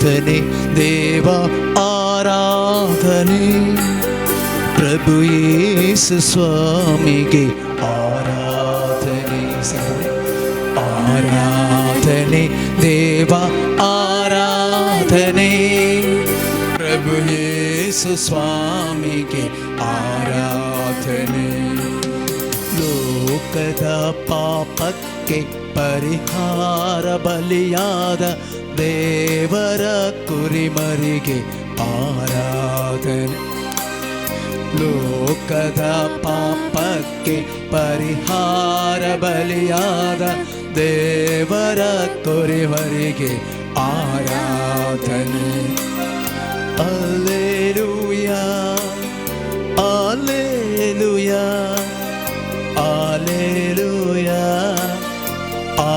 ಆರಾಧನೆ ದೇವ ಆರಾಧನೆ, ಪ್ರಭು ಯೇಸು ಸ್ವಾಮಿಗೆ ಆರಾಧನೆ. ಆರಾಧನೆ ದೇವ ಆರಾಧನೆ, ಪ್ರಭು ಯೇಸು ಸ್ವಾಮಿಗೆ ಆರಾಧನೆ. ಲೋಕದ ಪಾಪಕ್ಕೆ ಪರಿಹಾರ ಬಲಿಯಾದ ದೇವರ ಕುರಿಮರಿಗೆ ಆರಾಧನೆ. ಲೋಕದ ಪಾಪಕ್ಕೆ ಪರಿಹಾರ ಬಲಿಯಾದ ದೇವರ ಕುರಿಮರಿಗೆ ಆರಾಧನೆ. Alleluia, alleluia, alleluia,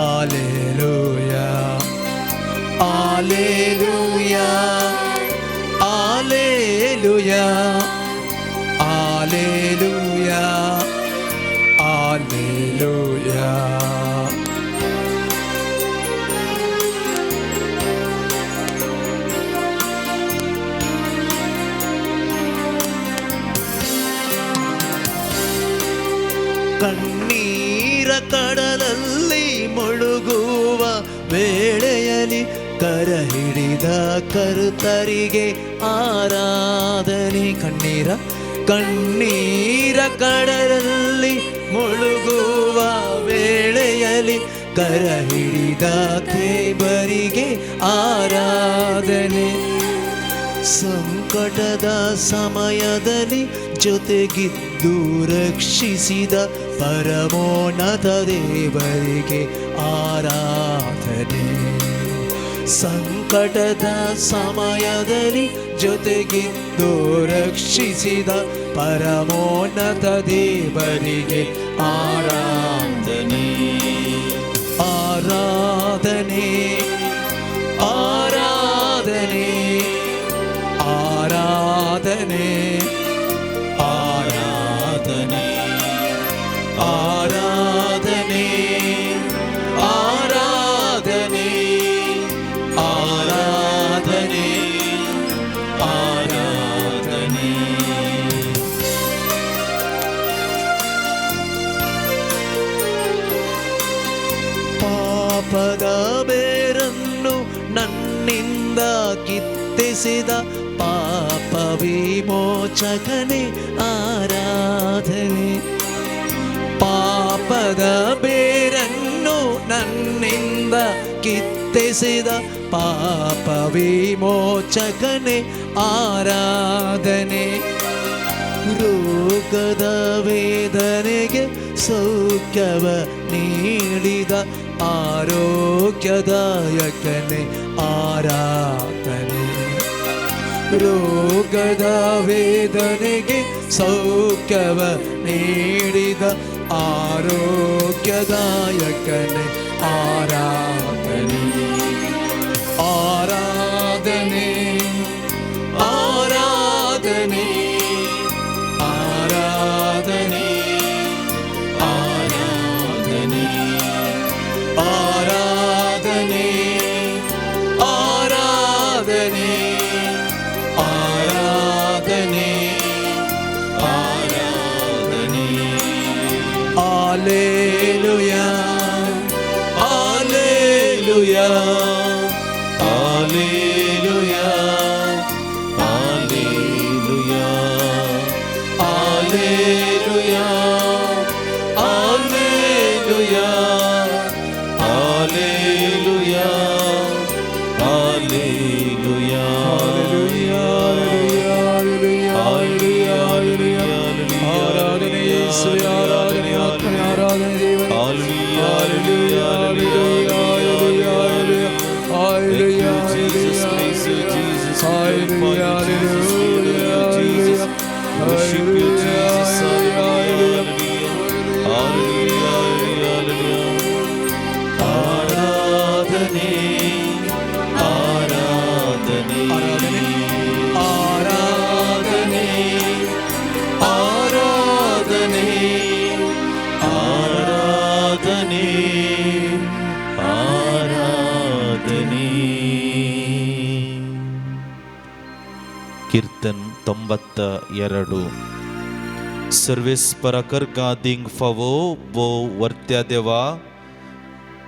alleluia, alleluia, alleluia, alleluia, alleluia. ಕಣ್ಣೀರ ಕಡಲಲ್ಲಿ ಮುಳುಗುವ ವೇಳೆಯಲ್ಲಿ ಕರ ಹಿಡಿದ ಕರ್ತರಿಗೆ ಆರಾಧನೆ. ಕಣ್ಣೀರ ಕಣ್ಣೀರ ಕಡಲಲ್ಲಿ ಮುಳುಗುವ ವೇಳೆಯಲ್ಲಿ ಕರ ಹಿಡಿದ ದೇವರಿಗೆ ಆರಾಧನೆ. ಸಂಕಟದ ಸಮಯದಲ್ಲಿ ಜೊತೆಗಿದ್ದು ರಕ್ಷಿಸಿದ ಪರಮೋನ್ನತ ದೇವರಿಗೆ ಆರಾಧನೆ. ಸಂಕಟದ ಸಮಯದಲ್ಲಿ ಜೊತೆಗಿದ್ದು ರಕ್ಷಿಸಿದ ಪರಮೋನ್ನತ ದೇವರಿಗೆ ಆರಾಧನೆ. ಆರಾಧನೆ, ಆರಾಧನೆ, ಆರಾಧನೆ, ಆರಾಧನೆ, ಆರಾಧನೆ, ಆರಾಧನೆ, ಆರಾಧನೆ, ಆರಾಧನೆ. ಪಾಪದ ಬೇರನ್ನು ನನ್ನಿಂದ ಕಿತ್ತಿಸಿದ ಪಾಪ ವಿಮೋಚಕನೇ ಆರಾಧನೆ. ಪಾಪದ ಬೇರನ್ನು ನನ್ನಿಂದ ಕಿತ್ತಿಸಿದ ಪಾಪ ವಿಮೋಚಕನೇ ಆರಾಧನೆ. ರೋಗದ ವೇದನೆಗೆ ಸೌಖ್ಯವ ನೀಡಿದ ಆರೋಗ್ಯದಾಯಕನೇ ಆರಾಧನೆ. ರೋಗದ ವೇದನೆಗೆ ಸೌಖ್ಯವ ನೀಡಿದ ಆರೋಗ್ಯದಾಯಕನೇ ಆರಾಧನೆ. ಆರಾಧನೆ, ಆರಾಧನೆ, ಆರಾಧನೆ, ಆರಾಧನೆ, ಆರಾಧನೆ, ಆರಾಧನೆ, ಆರಾಧನೆ, ಆರಾಧನೆ. Alleluia, alleluia, alleluia, alleluia, alleluia, alleluia, alleluia, alleluia. ಆರಾಧನೆ ಯೇಸುವೇ, ಆರಾಧನೆ ಆತ್ಮನೇ, ಆರಾಧನೆ ದೇವನೇ. Hallelujah, hallelujah, hallelujah, hallelujah. Thank you, Jesus. Praise you, Jesus. We glorify you, Jesus. We adore you, Jesus. Worship you, Jesus. Hallelujah, hallelujah, hallelujah, hallelujah. ಆರಾಧನೆ, ಆರಾಧನೆ, ಆರಾಧನೆ, ಆರಾಧನೆ, ಆರಾಧನೆ, ಆರಾಧನೆ. कीर्तन 92. सर्वेस्परा करका दिंग फावो भोव वर्त्या देवा,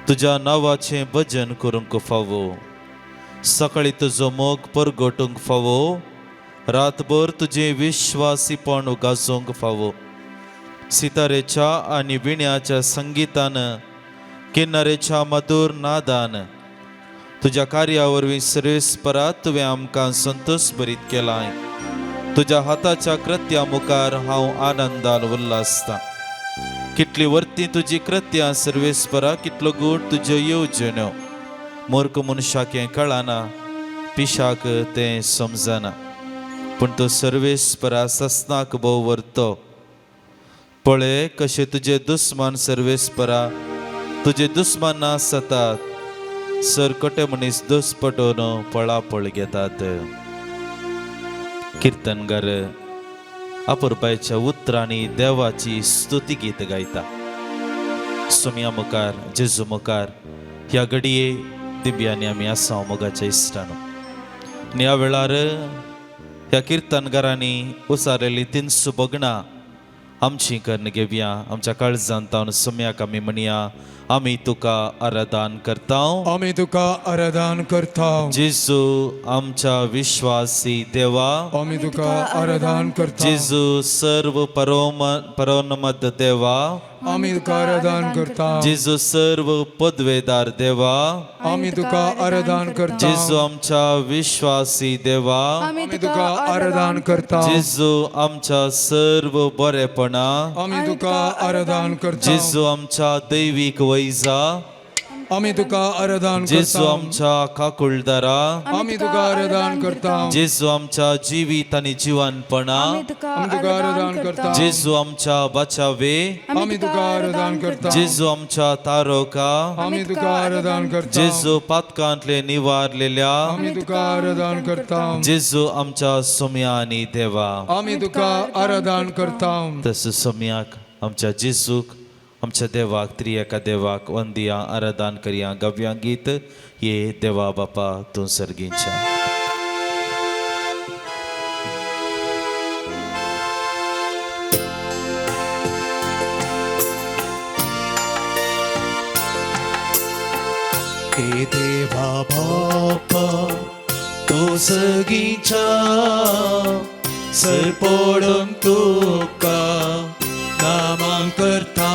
तुज्या नांवाचें भजन करूंक फावो. सकाळी तुजो मोग परगटूंक फावो, रातभर तुजें विश्वासीपण गाजोवंक फावो. सितारेच्या आनी विण्याच्या संगितान, किन्नरेच्या मधुर नादान तुज्या कार्या वरवीं सर्वेस्परा तुवें आमकां संतोश भरीत केलाय. तुज्या हाताच्या कृत्या मुखार हांव आनंदान उल्हासता. कितली वर्ती तुजी कृत्या सर्वेस्परा, कितलो गूट तुज्यो येवजण्यो. मूर्ख मनशाक हें कळना, पिशाक तें समजना, पूण तूं सर्वेस्परा ससनाक भोव व्हरतो. पळय कशे तुजे दुस्मान सर्वेस्परा, तुजे दुस्मान ना सतात, सरकटे मनीस दोस पटोवन पळापळ घेतात. कीर्तनगार अपुरबायच्या उतरांनी देवाची स्तुती गीत गायता. सोम्या मुखार, जेजू मुखार ह्या घडये दिब्यांनी आमी आसा मोगाच्या इश्टानो. आनी ह्या वेळार ह्या किर्तनगारांनी उचारलेली तिनसू भगणां आमची करून घेवया. आमच्या काळजांत तावन सोम्याक आमी म्हणया, आमी तुका आराधन करता. आमी तुका आराधन करता. जेजू आमच्या विश्वासी देवा, आमी तुका आराधन करता. जेजू सर्व परोन्मद देवा, आमी तुका आराधन करता. जेजू सर्व पदवेदार देवा, आमी तुका आराधन करता. जेजू आमच्या विश्वासी देवा, आमी तुका आराधन करता. जेजू आमच्या सर्व बरेपणा, आमी तुका आराधन करता. जेजू आमच्या दैवीक वैजा, आमी तुका आराधन जेजू करता. आमच्या काकुळदारा, आमी तुका आराधन करता. जेजू आमच्या जीवित आनी जिवनपणा, आमी तुका आराधन करता. जेजू आमच्या बचावे, आमी तुका आराधन करता. जेजू आमच्या तारोका, आमी तुका आराधन करता. जेजू पातकांतले निवारलेल्या, आमी तुका आराधन करता. जेजू आमच्या सोम्या आनी देवा. आमी तुका आराधन करता. तसो सोम्याक आमच्या जेजूक आमच्या देवाक त्रियेका देवाक वंदिया आराधन करया. गव्या गीत ये देवा बापा तूं सर्गीच्या. हे देवा बापा तूं सगीच्या सरपोडून तुका नमन करता.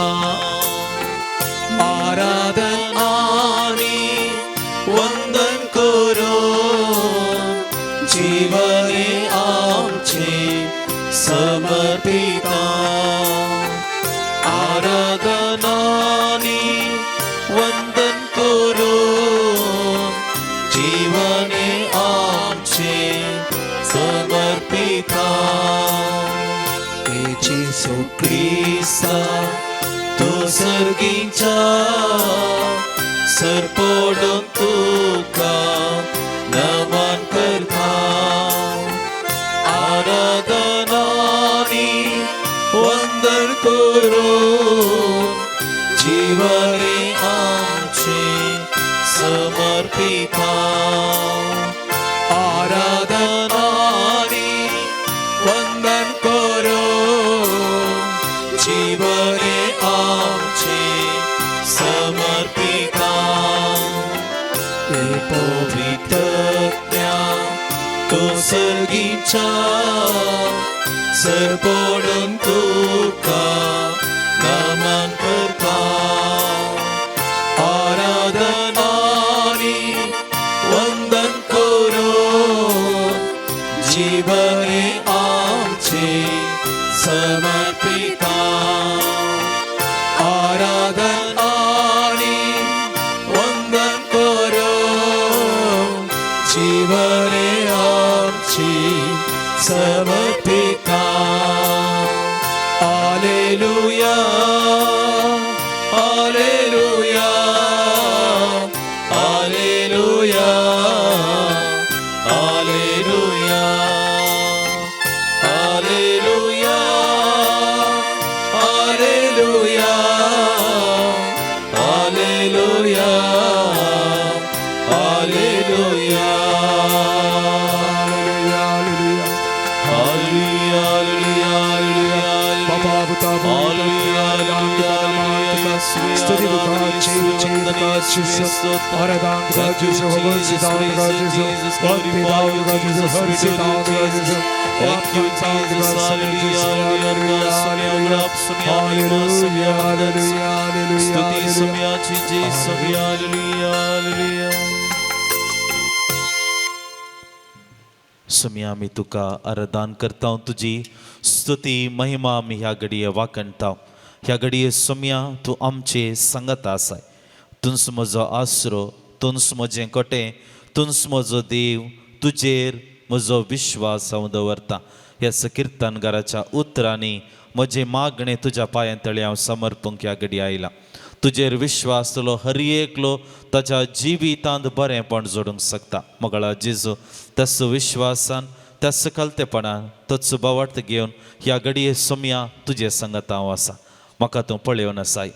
आराधन आनी वंदन करून जीवने आमचे समर्पिता. आराधन आनी वंदन करून जीवने आमचे समर्पिता. जेसू क्रिस्ता तूं सर्गीच्या सरपोडून तुका नमन करता. आराधन आनी वंदन करून जीवने आमचे समर्पिता. आराधन आनी वंदन करून जीवने आमचे समर्पिता. हे पवित्रज्ञा तूं सर्गीच्या सरपोडून तुका नमन करता. आराधन आनी वंदन करून जीवने आमचे समर्पिता. आराधन आनी वंदन करून जीवने आमचे समर्पिता. Hallelujah, hallelujah, hallelujah, hallelujah, hallelujah, hallelujah, hallelujah, hallelujah. स्तुती तुका जय जय तुका जेजू आराधना तुका जेजू होगळसी दाव तुका जेजू वंदे दाव तुका जेजू हरसी दाव तुका जेजू Thank you, Jesus. Hallelujah. Hallelujah. Hallelujah hallelujah स्तुती hallelujah सोम्याची जय सोम्या हालेलुया हालेलुया. सोम्या आमी तुका आराधन करता, तुजी स्तुती महिमा आमी ह्या घडये वाखणता. ह्या घडये सोम्या तूं आमचे सांगत आसाय. तूंच म्हजो आसरो, तूंच म्हजें कोटें, तूंच म्हजो देव, तुजेर म्हजो विश्वास हांव दवरता. ह्या कीर्तनगाराच्या उतरांनी म्हजें मागणें तुज्या पांयां तळी हांव समर्पूंक ह्या घडये आयलां. तुजेर विश्वास तुलो हर एकलो ताच्या जिवितांत बरेंपण जोडूंक शकता. मोगाळा जेजू, त्याच विश्वासान, त्याच कलतेपणान, तोच भावार्थ घेवन ह्या घडये सोम्या तुजे संगत हांव आसा. म्हाका तूं पळयोवन आसाय,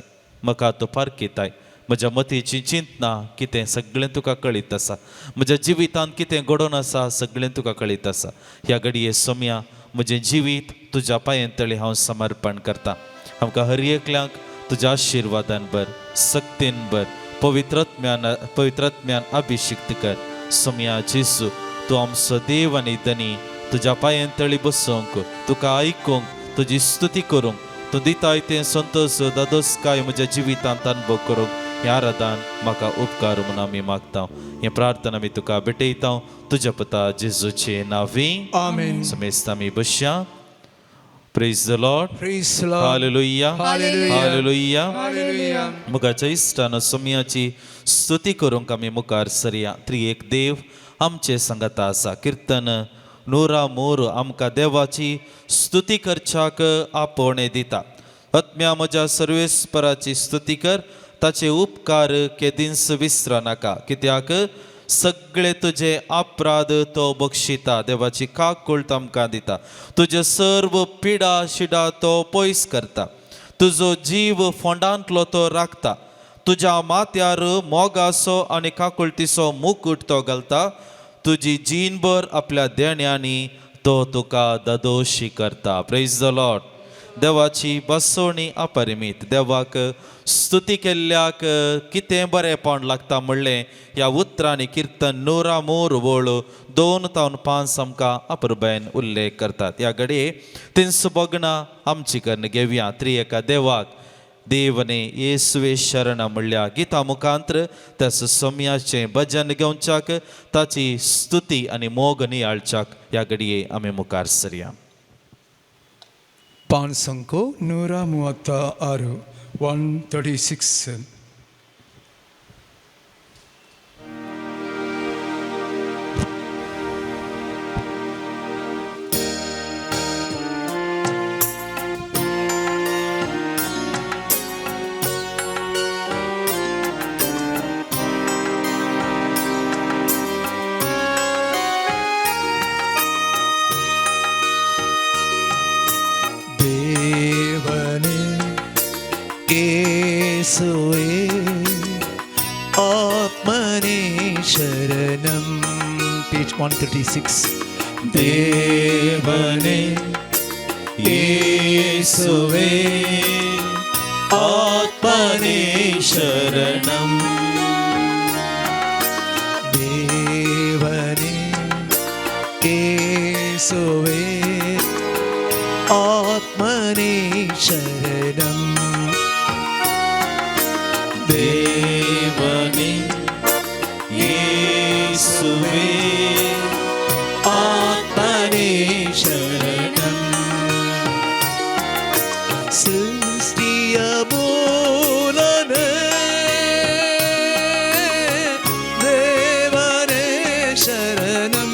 म्हाका तूं पारखिताय. म्हज्या मतीची चिंतना कितें सगळें तुका कळीत आसा. म्हज्या जिवितांत कितें घडोवन आसा सगळें तुका कळीत आसा. ह्या घडये सोम्या म्हजें जिवीत तुज्या पांयां तळी हांव समर्पण करता. आमकां हर एकल्यांक तुज्या आशिर्वादान भर, सक्तीन भर, पवित्रत्म्यान अभिषिक्त कर. सोम्या जेजू, तूं आमचो देव आनी धनी. तुज्या पांयां तळी बसोवंक, तुका आयकूंक, तुजी स्तुती करूंक, तूं दिताय तें संतोश दादोसकाय म्हज्या जिवितांत अनुभव करूंक ह्या आराधान म्हाका उपकार म्हणून आमी मागता. हें प्रार्थना आमी तुका भेटयता तुज्या पुता जेजूचे नांवी. आमेन. समेस्त आमी बसया. Praise the Lord. Praise the Lord. Hallelujah. Hallelujah. Hallelujah. Hallelujah. मुखाच्या इश्टान सोम्याची स्तुती करूंक आमी मुखार सरया. त्रिएक देव आमचे संगता आसा. किर्तन 103 आमकां देवाची स्तुती करच्याक आपोवणें दिता. आत्म्या म्हज्या सर्वेस्पराची स्तुती कर, ताचे उपकार केदींच विसर नाका. कित्याक सगळे तुजे अपराध तो बक्षिता. देवाची काकूळट आमकां दिता. तुजे सर्व पिडा शिडा तो पयस करता. तुजो जीव फोंडांतलो तो राखता. तुज्या माथ्यार मोगाचो आनी काकुळटीचो मुकूट तो घालता. तुजी जीणभर आपल्या देण्यांनी तो तुका दादोशी करता. Praise the Lord. देवाची बसवणी अपरिमीत. देवाक स्तुती केल्ल्याक कितें बरेंपण लागता म्हणलें ह्या उतरांनी किर्तन 103 वळ 2 तावन 5 आमकां अपुरबायेन उल्लेख करतात. ह्या घडये तिनसो भगणां आमची करून घेवया. त्रिएका देवाक देवने येसुवे शरण म्हणल्या गीता मुखांत्र त्याच सोम्याचें भजन घेवच्याक, ताची स्तुती आनी मोग नियाळच्याक ह्या घडये आमी मुखार सरया. पांच 136, 136. देवने येसुवे आत्मने शरणम. Page 136. देवने येसुवे आत्मने शरणम. देवने येसुवे आत्मने शरणम. देवने येसुवे आत्मने शरणम. सृष्टिय मूलने देवने शरणम.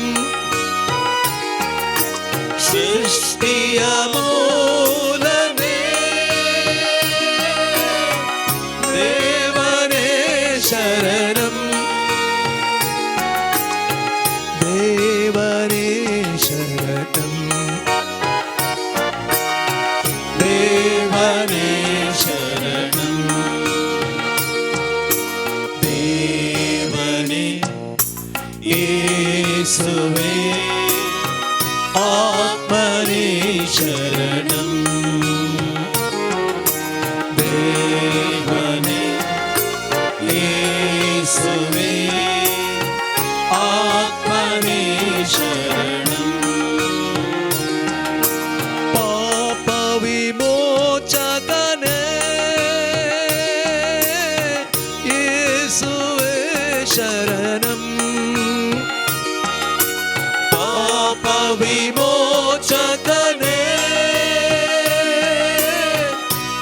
सृष्टिय मूलने देवने शरणम. देवने शरणम. देवने शरणम. देवने येसुवे आत्मने शरणम. देवने ಪಾಪ ವಿಮೋಚಕನೇ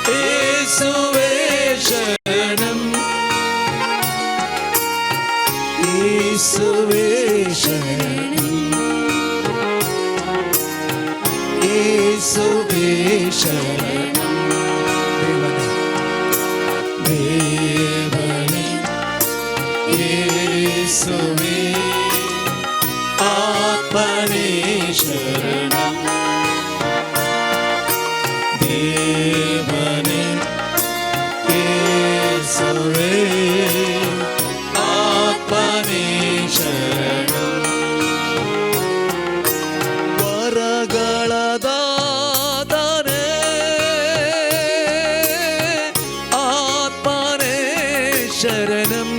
ಯೇಸುವೇ ಶರಣಂ, ಯೇಸುವೇ ಶರಣಂ, ಯೇಸುವೇ ಶರಣಂ. ದೇವನೇ, ದೇವನೇ, ಯೇಸುವೇ, ಆತ್ಮನೇ ಶರಣಂ. ದೇವನೇ, ಯೇಸುವೇ, ಆತ್ಮನೇ ಶರಣಂ. ವರಗಳ ದಾತನೇ, ಆತ್ಮನೇ ಶರಣಂ.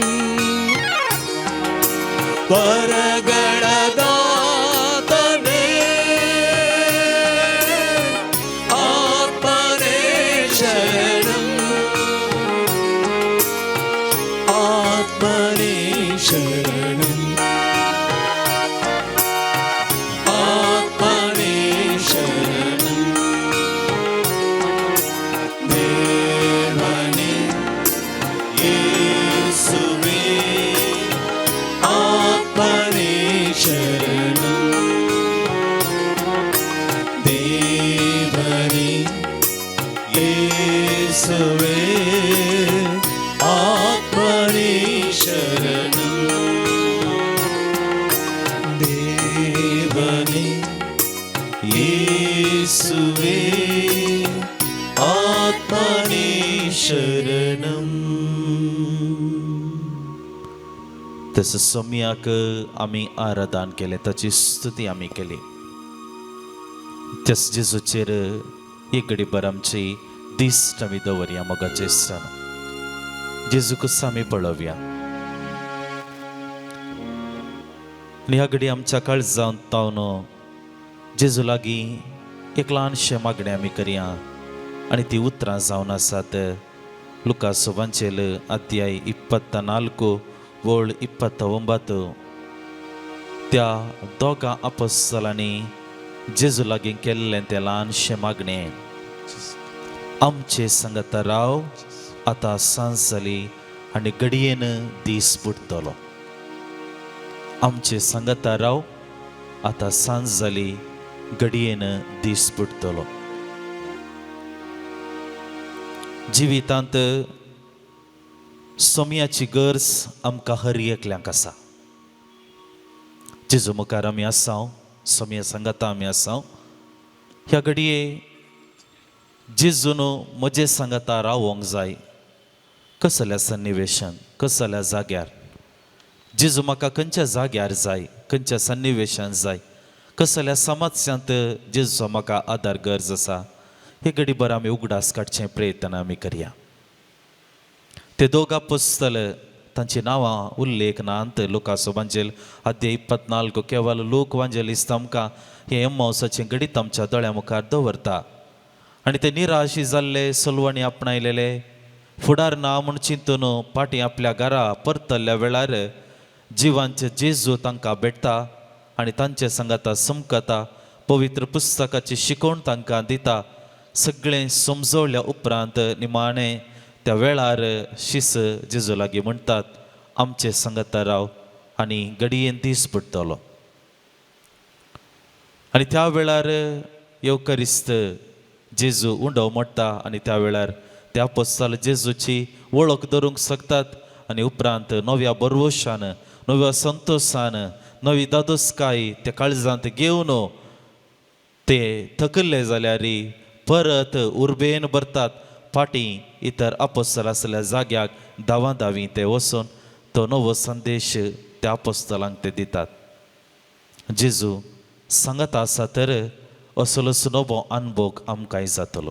ವರಗಳ ದಾತನೇ, ಆತ್ಮನೇ ಶರಣಂ, ಆತ್ಮನೇ ಶರಣಂ, ಆತ್ಮನೇ ಶರಣಂ. ದೇವನೇ, ಯೇಸುವೇ, ಆತ್ಮನೇ ಶರಣಂ. ದೇವನೇ, ಯೇಸುವೇ, ಆತ್ಮನೇ ಶರಣಂ. ದೇವನೇ, ಯೇಸುವೇ, ಆತ್ಮನೇ ಶರಣಂ. तसं सोम्याक आमी आराधन केलें, ताची स्तुती आमी केली. त्याच जेजूचेर एक घडीभर आमची दिश्ट आमी दवरया. मोगाचे इश्टानो, जेजूकच आमी पळोवया आनी ह्या घडी आमच्या काळजांत तावन जेजू लागीं एक ल्हानशें मागणें आमी करया आनी ती उतरां जावन आसात लुकास वांचेल अध्याय 24 वळ 29. त्या दोगां आपोस्तलांनी जेजू लागीं केल्लें तें ल्हानशें मागणें, आमचे संगता राव, आतां सांज जाली आनी घडयेन दीस बुडटलो. आमचे संगता राव, आतां सांज जाली, घडयेन दीस बुडटलो. जिवितांत सोम्याची गरज आमकां हर एकल्यांक आसा. जेजू मुखार आमी आसाव, सोम्या सांगाता आमी आसाव. ह्या घडये जेजून म्हजे सांगाता रावोंक जाय. कसल्या सन्निवेशान, कसल्या जाग्यार जेजू म्हाका खंयच्या जाग्यार जाय, खंयच्या सन्निवेशान जाय, कसल्या समाजांत जेजूचो म्हाका आदार गरज आसा, हे घडीभर आमी उगडास काडचें प्रयत्न आमी करया. ते दोग आपोस्तल, तांची नांवां उल्लेख नात लुकास वांजेल अध्याय 24. केवल लोक वांजेलिस्त आमकां हें एम्मावसाचें घडीत आमच्या दोळ्या मुखार दवरता आनी ते निराशी जाल्ले, सलवणी आपणायलेले, फुडार ना म्हूण चिंतून फाटीं आपल्या घरा परतल्ल्या वेळार जिवांचे जेजू तांकां भेटता आनी तांचे सांगाता समकता, पवित्र पुस्तकाची शिकवण तांकां दिता. सगळें समजवल्या उपरांत निमाणें त्या वेळार शिस जेजू लागीं म्हणटात, आमचे सांगाता राव आनी घडयेन दीस पडटलो. आनी त्या वेळार येवकरिस्त जेजू उंडो मोडटा आनी त्या वेळार त्या पोस्ताल जेजूची वळख धरूंक शकतात आनी उपरांत नव्या बरवशान, नव्या संतोशान, नवी दादोसकाय त्या काळजांत घेवन ते थकल्ले जाल्यार परत उर्बेन भरतात. फाटीं इतर आपोस्तल आसल्या जाग्याक धांवा धांवी ते वचून तो नवो संदेश त्या आपोस्तलांक ते दितात. जेजू सांगत आसा तर असलोच नवो अनभोग आमकांय जातलो.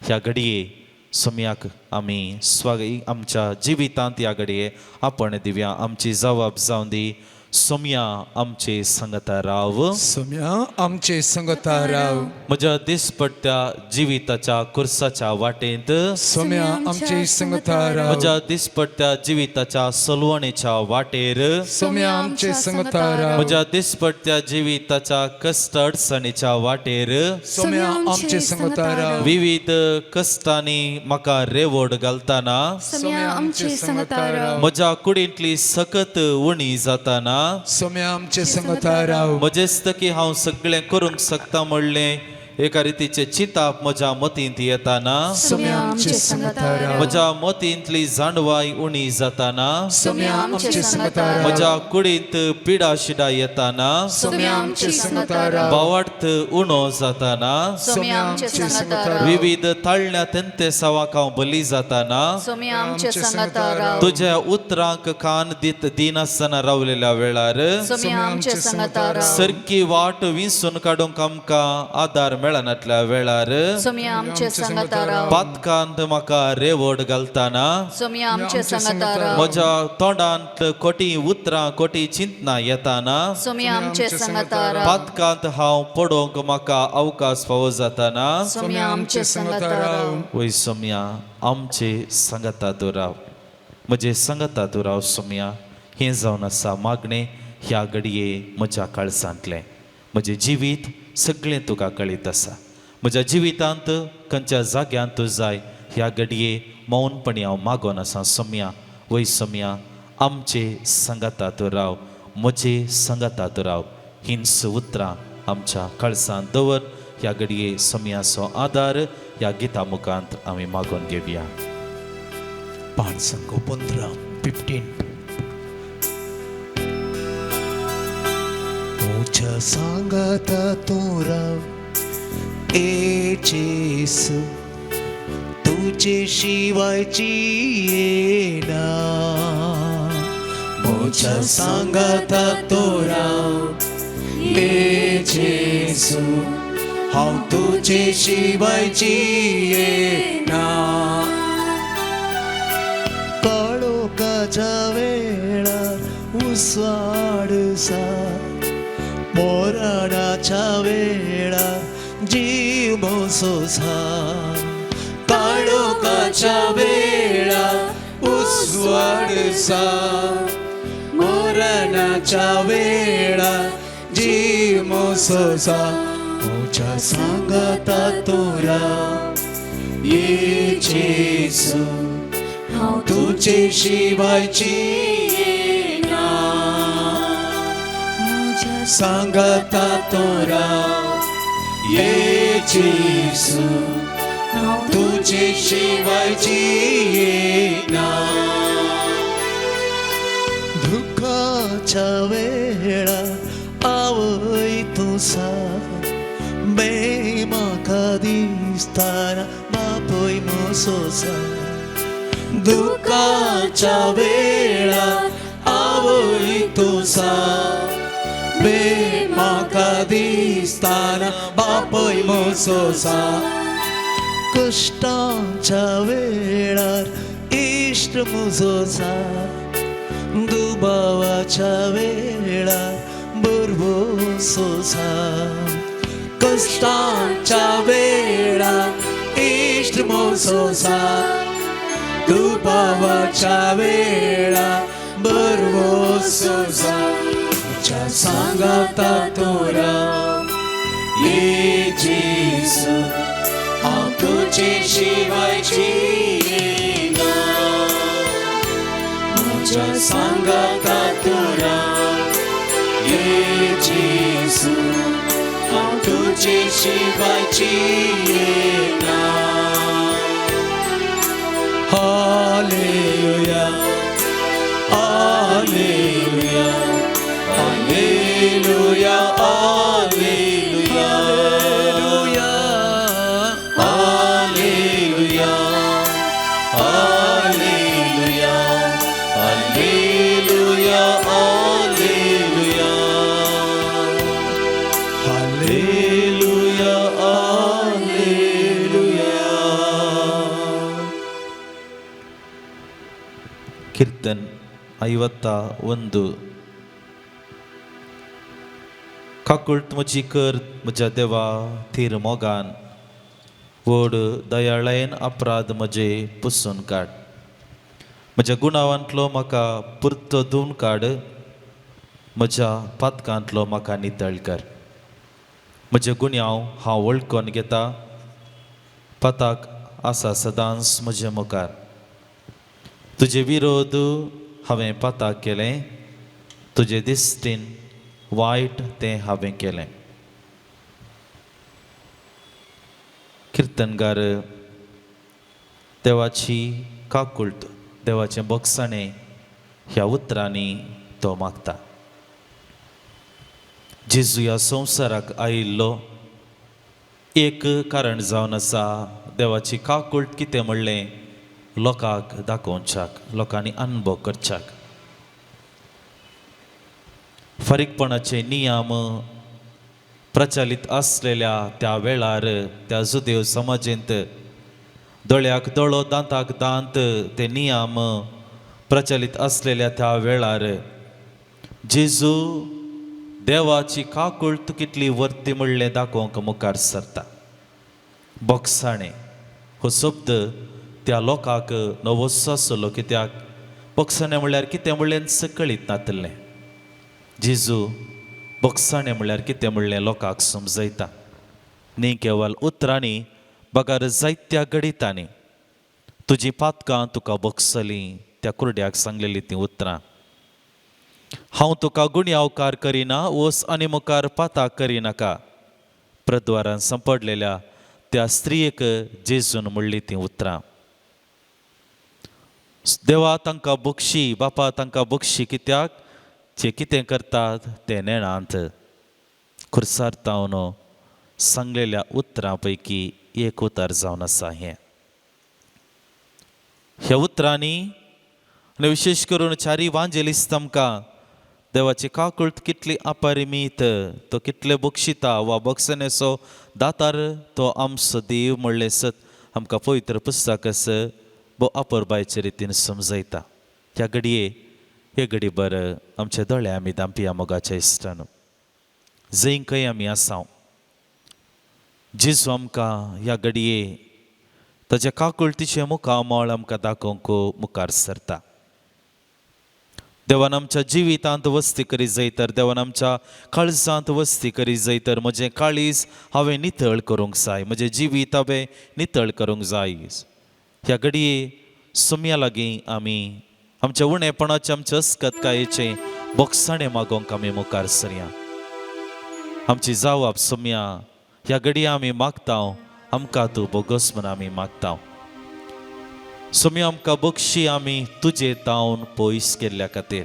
ह्या घडये सोम्याक आमी स्वाग आमच्या जिवितांत ह्या घडये आपण दिवया. आमची जबाब जावं दी. सोम्या आमचे संगता राव, सोम्या आमचे संगता राव, म्हज्या दिसपट्ट्या जिविताच्या कुर्साच्या वाटेंत, सोम्या आमचे संगता राव, म्हज्या दिसपट्ट्या जिविताच्या सलवणेच्या वाटेर, सोम्या आमचे संगता राव, म्हज्या दिसपट्ट्या जिविताच्या कश्ट अडचणीच्या वाटेर, सोम्या आमचे संगता राव, विविध कश्टांनी म्हाका रेवड घालतना, सोम्या आमचे संगता राव, म्हज्या कुडींतली सकत उणी जाताना, सोम्या आमचे संगता राव, म्हजेस्तकी हांव सगळें करूंक शकता म्हणलें एका रितीचें चिंताप म्हज्या मतींत येताना, सोम्या आमचे संगता राव, म्हज्या मतींतली जाणवाय उणी जाताना, सोम्या आमचे संगता राव, म्हज्या कुडींत पिडा शिडा येताना, सोम्या आमचे संगता राव, भावार्थ उणो जाताना, सोम्या आमचे संगता राव, विविध ताळण्या तेंतेसावाक हांव बली जाताना, सोम्या आमचे संगता राव, तुज्या उतरांक कान दीत दिनासतना रावलेल्या वेळार, सोम्या आमचे संगता राव, सरकी वाट विंचून काडूंक आमकां आदार मेळनातल्या वेळार, सोम्या आमचे संगता राव, पातकांत म्हाका रेवड घालताना, सोम्या आमचे संगता राव, म्हज्या तोंडांत कोटी उतरां कोटी चिंतना येताना, सोम्या आमचे संगता राव, पातकांत हांव पडोवंक म्हाका अवकाश फावो जाताना, सोम्या आमचे संगता राव, वय सोम्या आमचे संगता तूं राव, म्हजे संगता तूं राव सोम्या. हें जावन आसा मागणें ह्या घडये म्हज्या काळजांतलें. म्हजें जिवीत सगळें तुका कळीत आसा. म्हज्या जिवितांत खंयच्या जाग्यांत तूं जाय ह्या घडये मौनपणी हांव मागोन आसा सोम्या. वय सोम्या आमचे संगता तूं राव, म्हजे संगता तूं राव. हींच उतरां आमच्या काळजांत दवर. ह्या घडये सोम्याचो आदार ह्या गिता मुखांत आमी मागोवन घेवया. 5 15 15. तुझ्या सांगाता तूं राव ए जेसू, तुझे शिवायची येना. म्हज्या सांगाता तूं राव ए जेसू, हांव तुझे शिवायची येना. काळोखाच्या वेळार उसवाडसा, मोरणाच्या वेळार जीव मोसोसा. काळोखाच्या वेळार उसवाडसा, मोरणाच्या वेळार जीव मोसोसा. तुझ्या सांगाता तूं राव ये जेसू, हांव तुझे शिवायची येना. सांगाता तूं राव ये जेसू, हांव तुझे शिवायची येना. दुःखाच्या वेळार आवय तूं साथ, बे म्हाका दिसताना बापूय मोसोसा. दुःखाच्या वेळार आवय तूं साथ, बे म्हाका दिसताना बापूय मोसोसा. कश्टांच्या वेळार इश्ट म्हजो, दुबावाच्या वेळार बरवसोसा. कश्टांच्या वेळार इश्ट म्हजो, दुबावाच्या वेळार बरवसोसा. तुझ्या सांगाता तूं राव ये जेसू, हांव तुझे शिवायची येना. म्हज्या सांगाता तूं राव ये जेसू, हांव तुझे शिवायची येना. Hallelujah, hallelujah, hallelujah, hallelujah, hallelujah, hallelujah, hallelujah, hallelujah, hallelujah, hallelujah. कीರ್ತन 51. काकुळट म्हजी कर म्हज्या देवा थीर मोगान, व्हड दयाळायेन अपराध म्हजे पुसून काड. म्हज्या गुणावांतलो म्हाका पुरतो धुवन काड, म्हज्या पातकांतलो म्हाका नितळ कर. म्हजे गुन्यांव हांव वळखून घेता, पाताक आसा सदांच म्हजे मुखार. तुजे विरोध हांवें पाताक केलें, तुजे दिश्टीन वायट तें हांवें केलें. किर्तनगार देवाची काकुळट, देवाचें बोगसाणें ह्या उतरांनी तो मागता. जेजू ह्या संवसाराक आयिल्लो एक कारण जावन आसा देवाची काकुळट कितें म्हणलें लोकांक दाखोवच्याक, लोकांनी अनुभव करच्याक. फारीकपणाचे नियम प्रचलित आसलेल्या त्या वेळार त्या जुदेव समाजेंत दोळ्याक दोळो दांताक दांत ते नियम प्रचलित आसलेल्या त्या वेळार जेजू देवाची काकुळट कितली वर्ती म्हणलें दाखोवंक मुखार सरता. बोगसाणें हो शब्द त्या लोकांक नवोच आसलो, कित्याक बोगसाणें म्हणल्यार कितें म्हणलें कळीत नातलें. जेजू बोगसाणें म्हणल्यार कितें म्हणलें लोकांक समजयता, न्ही केवल उतरांनी बगर जायत्या घडितांनी. तुजी पातकां तुका बोगसलीं त्या कुरड्याक सांगलेलीं तीं उतरां. हांव तुका गुणयांवकार करिना, वस आनी मुखार पाताक करिनाका. प्रद्वारान सांपडलेल्या त्या स्त्रियेक जेजून म्हणली तीं उतरां. देवा तांकां बक्षी, बापा तांकां बक्षी, कित्याक जे कितें करतात तें नेणांत. खुर्सार तावन सांगलेल्या उतरां पैकी एक उतर जावन आसा हें. ह्या उतरांनी आनी विशेश करून चारी वांजेलिस्त आमकां देवाची काकुळट कितली अपरिमीत, तो कितले बक्षिता वा बक्षणेचो दातार तो आमचो देव म्हणलें सत आमकां पवित्र पुस्तक आसा भोव अपुरबायचे रितीन समजयता. ह्या घडये हे घडी बर आमचे दोळे आमी दांपया मोगाच्या इश्टान, जंय खंय आमी आसाव जेजू आमकां ह्या घडये ताच्या काकुळटीचें मुखामळ आमकां दाखोवंक मुखार सरता. देवान आमच्या जिवितांत वस्ती करी जाय तर, देवान आमच्या काळजांत वस्ती करी जाय तर म्हजें काळीज हांवें नितळ करूंक जाय, म्हजें जिवीत हांवें नितळ करूंक जाय. ह्या घडये सुम्या लागीं आमी आमच्या उणेपणाचें, आमच्या अस्कतकायेचें बोगसाणें मागोवंक आमी मुखार सरया. आमची जावप सुम्या ह्या घडये आमी मागता, आमकां तूं बोगस म्हूण आमी मागता. सोम्या आमकां बक्षी आमी तुजे तावन पयस केल्ल्या खातीर.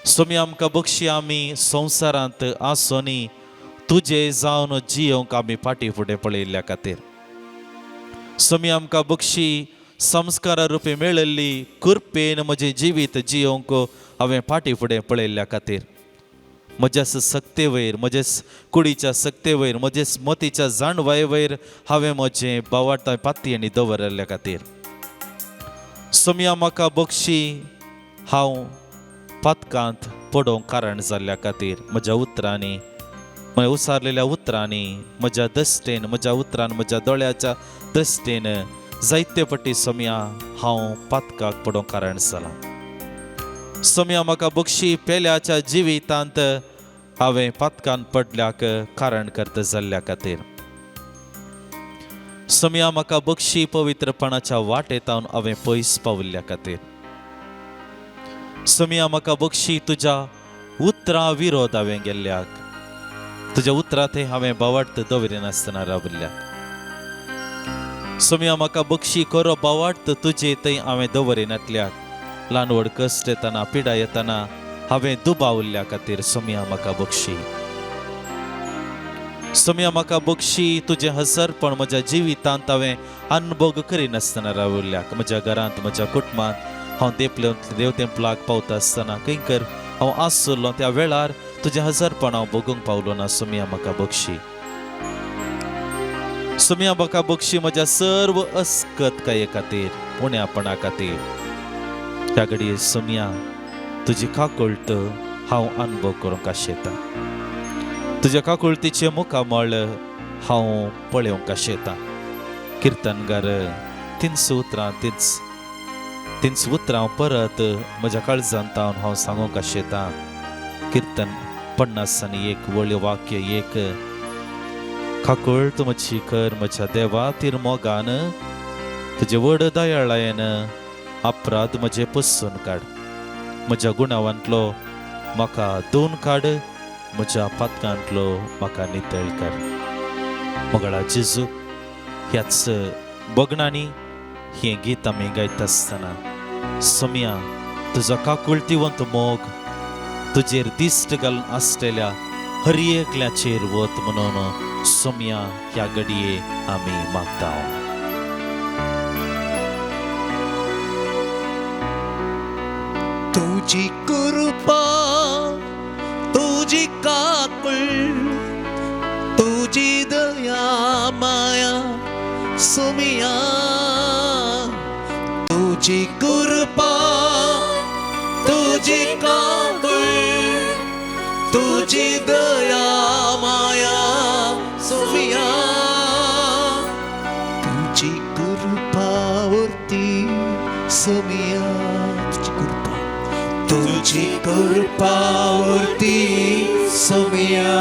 सोम्या आमकां बक्षी आमी संवसारांत आसोनी तुजे जावन जियोवंक आमी फाटीं फुडें पळयल्ल्या खातीर. सोम्या आमकां बक्षी संस्कारा रुपी मेळिल्ली कृपेन म्हजें जिवीत जियोवंक हांवें फाटीं फुडें पळयल्ल्या खातीर. म्हज्याच सक्ते वयर, म्हजेच कुडीच्या सक्ते वयर, म्हजेच मतीच्या जाणवाये वयर हांवें म्हजें बावाट पातयेंनी दवरिल्ल्या खातीर. सोम्या म्हाका बक्षी हांव पातकांत पडोवंक कारण जाल्ल्या खातीर. म्हज्या उतरांनी, म्हज्या उसारलेल्या उतरांनी, म्हज्या दश्टेन, म्हज्या उतरान, म्हज्या दोळ्याच्या दश्टेन जायते पटी सोम्या हांव पातकाक पडोवंक कारण जालां. सोम्या म्हाका बक्षी पेल्याच्या जिवितांत हांवें पातकान पडल्याक कारण करता जाल्ल्या खातीर. सोम्या म्हाका बक्षी पवित्रपणाच्या वाटेतावन हांवें पयस पाविल्ल्या खातीर. सोम्या म्हाका बक्षी तुज्या उतरां विरोध हांवें गेल्ल्याक, तुज्या उतरां थंय हांवें बावाट दवरिनासतना राविल्ल्याक. सोम्या म्हाका बक्षी खरो बावाट तुजे थंय हांवें दवरिनातल्याक, ल्हान व्हड कश्ट येतना, पिडा येतना हांवें दुबावल्ल्या खातीर सोम्या म्हाका बक्षी. सोम्या म्हाका बक्षी तुजें हसरपण म्हज्या जिवितांत हांवें अनभोग करिनासतना राविल्ल्याक. म्हज्या घरांत, म्हज्या कुटुंबांत हांव देपले देवतेंपलाक पावता आसतना खंयकर हांव आसलो त्या वेळार तुजें हसरपण हांव भोगूंक पावलो ना. सोम्या म्हाका बक्षी. सोम्या म्हाका बक्षी म्हज्या सर्व अस्कतकाये खातीर, उण्यापणा खातीर. ह्या घडये सोम्या तुजी काकुळट हांव अनुभव करूंक आशेता. तुज्या काकुळतीचें मुखामळ हांव पळोवंक आशेतां. किर्तनगार तीनच उतरां तीच उतरां परत म्हज्या काळजांत हांव सांगूंक आशेतां. किर्तन 51 वळ वाक्य 1. काकुळट म्हजी कर म्हज्या देवा तिर मोगान, तुजे व्हड दयाळायेन अपराध म्हजे पसून काड. म्हज्या गुणावांतलो म्हाका दोन काड, म्हज्या पातकांतलो म्हाका नितळ कर. मोगळा जेजू, ह्याच बगणांनी हें गीत आमी गायता आसतना सोम्या तुजो काकुळतीवंत मोग तुजेर दिश्ट घालून आसलेल्या हर एकल्याचेर वत म्हणून सोम्या ह्या घडये आमी मागता. तुजी कृपा, तुजी काकूळ, तुजी दया माया सुमिया. तुजी कृपा, तुजी काकूळ, तुजी दया माया सुमिया. तुजी कृपा वरती सुमिया, तुजी कृपा, तुजी कृपा वरती सुमिया.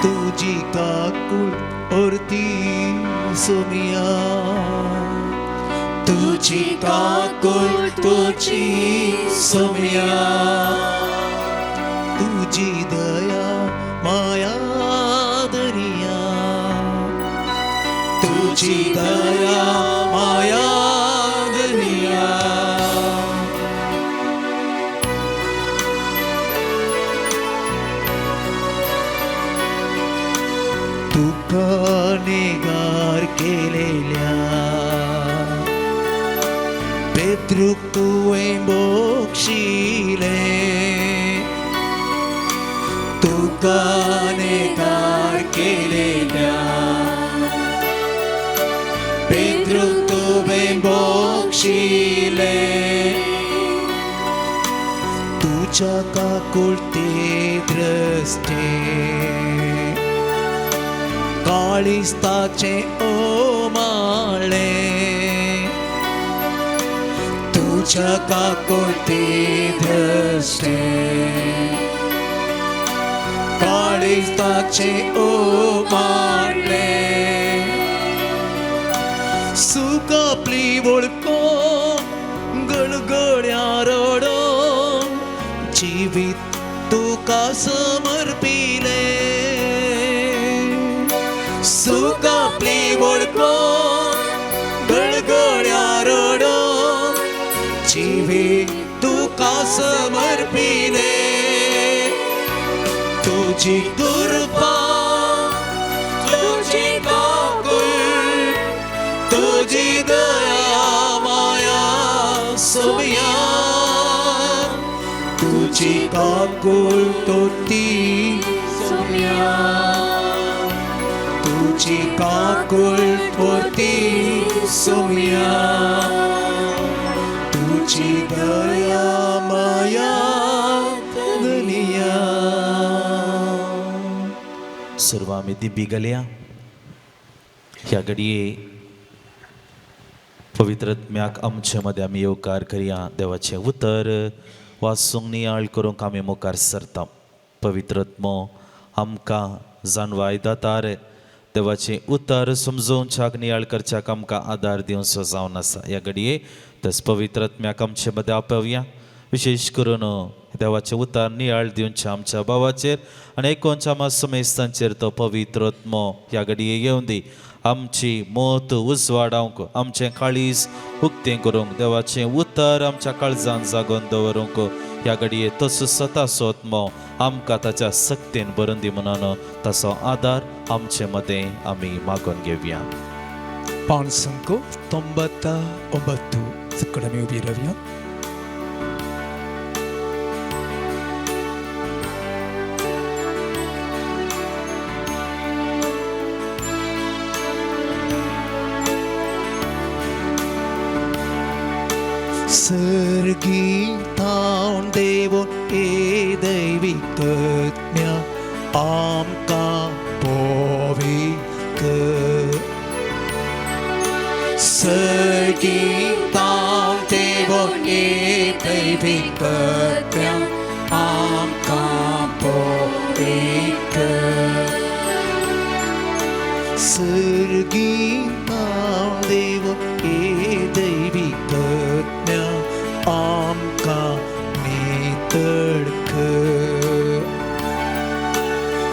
तुजी काकूळ वरती सुमिया, तुजी काकूळ तुजी सुमिया. तुजी दया माया दरिया, तुजी दया माया दरिया. तुका नेगार केलेल्या पेत्रूक तुवें बोक्षिलें, तुका नेगार केलेल्या पेत्रूक तुवें बोक्षिलें. तुज्या काकुळते दृश्टे काळिस्ताचें ओमाळें, तुज्या काकुळते दृश्टे काळिस्ताचें ओमाळें. सुकापली वळखो गळगळ्या रडो जिवीत तुका समर्पिलें. सुकापली वळखो गळगळ्या रडो जिवीत तुका समर्पिलें. तुजी कृपा, तुजी काकूळ, तुजी दया माया सुमिया. तुजी काकूळ तोती सुमिया, तुजी काकूळ तोती सुमिया. तुजी दया माया दुनिया. सर्व आमी दिबी घालया. ह्या घडये पवित्र आत्म्याक आमचे मदें आमी येवकार करया. देवाचें उतर वाचूंक नियाळ करूंक आमी मुखार सरता. पवित्र आत्मो आमकां जाणवाय दातार देवाचें उतर समजोवच्याक नियाळ करच्याक आमकां आदार दिवचो जावन आसा. ह्या घडये तस पवित्र आत्म्याक आमचे मदें आपोवया. विशेश करून देवाचें उतर नियाळ दिवच्या आमच्या भावाचेर आनी एकोणच्या आमच्या समेस्तांचेर तो पवित्र आत्मो ह्या घडये येवन दी. आमची मत उजवाडावंक, आमचें काळीज उक्तें करूंक, देवाचें उतर आमच्या काळजान जागोवन दवरूंक ह्या घडये तसो सतासो आत्मो आमकां ताच्या सक्तेन भरून दी म्हणून ताचो आदार आमचे मदें आमी मागून घेवया. 599 ಕಡಿಮೆ ಉಬಿರವಿಯ. सर्गी थावन देवोन ए दैविकत्म्या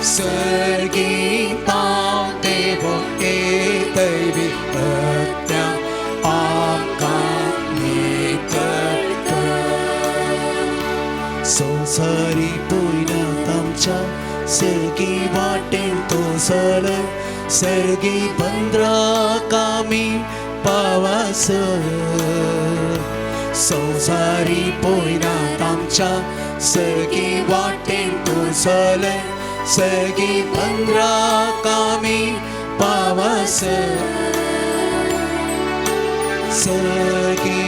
सर्गीतां देवो दैवी आत्म्या आमकां नितळ कर. संवसारी पयल्यात आमच्या सर्गी वाटेन तो चल सर्गी बंद्राक आमी पावासर संवसारी पयल्यात आमच्या सर्गी वाटेन तो चल सर्गी बंद्राक आमी पावासर सर्गीतां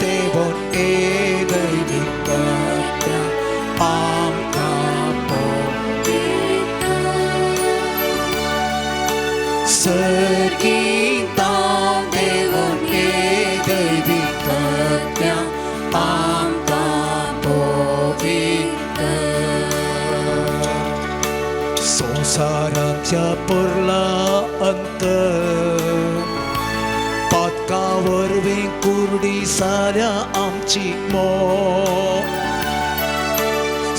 देवोन दैवी आत्म्या आमकां पवित्र. सर्गीतां देवोन दैवी आत्म्या आमकां पवित्र. संवसारांतल्या परला अंतर पातका वरवीं कुर्डी साऱ्या आमची मोग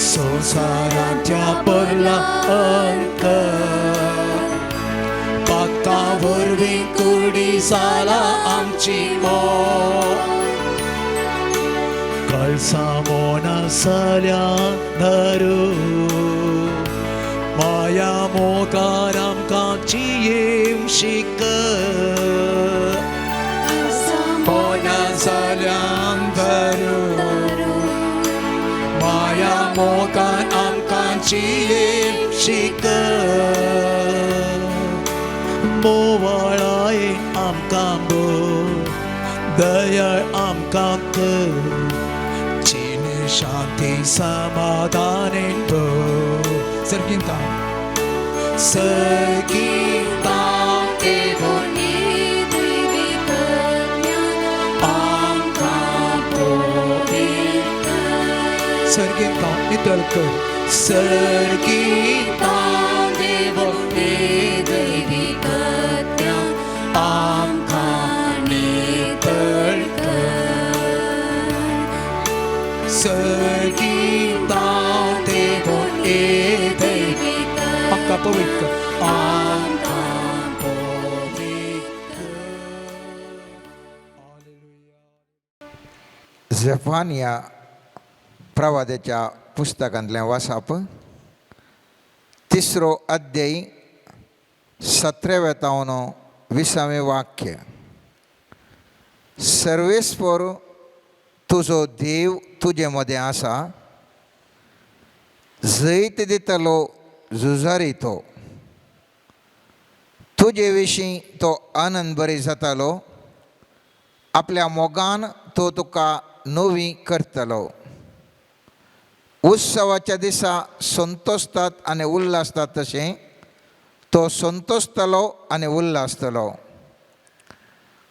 संवसारांतल्या परला अंतर पातका वरवीं कुर्डी साला आमची मोग कळसा मोना साल्या धरू माया मोगान आमकां जियेवंक शिक मोना जाल्यान धरू माया मोगान आमकां जियेवंक शिक मोवाळाय आमकां भर दयाळ आमकां कर जिणे शांती समाधानेन भर सर्गीतां सर्गीतां देवो दैवी आत्म्या आमकां पवित्र. सर्गीतां नितळ कर सर्गीतां देवो दैवी आत्म्या आमकां नितळ कर. सर्गीतां देवो दैवी आमकां पवित्र कर आमकां पवित्र. झेफानिया प्रवादाच्या पुस्तकांतलें वाचप तिसरो अध्याय सतराव्या तावन विसावें वाक्य. सर्वेस्पर तुजो देव तुजे मदें आसा, जैत दितलो झुजारी तो, तुजे विशीं तो आनंद बरी जातालो, आपल्या मोगान तो तुका नवी करतलो. उत्सवाच्या दिसा संतोषतात आनी उल्हासतात तशें तो संतोषतलो आनी उल्हासतलो.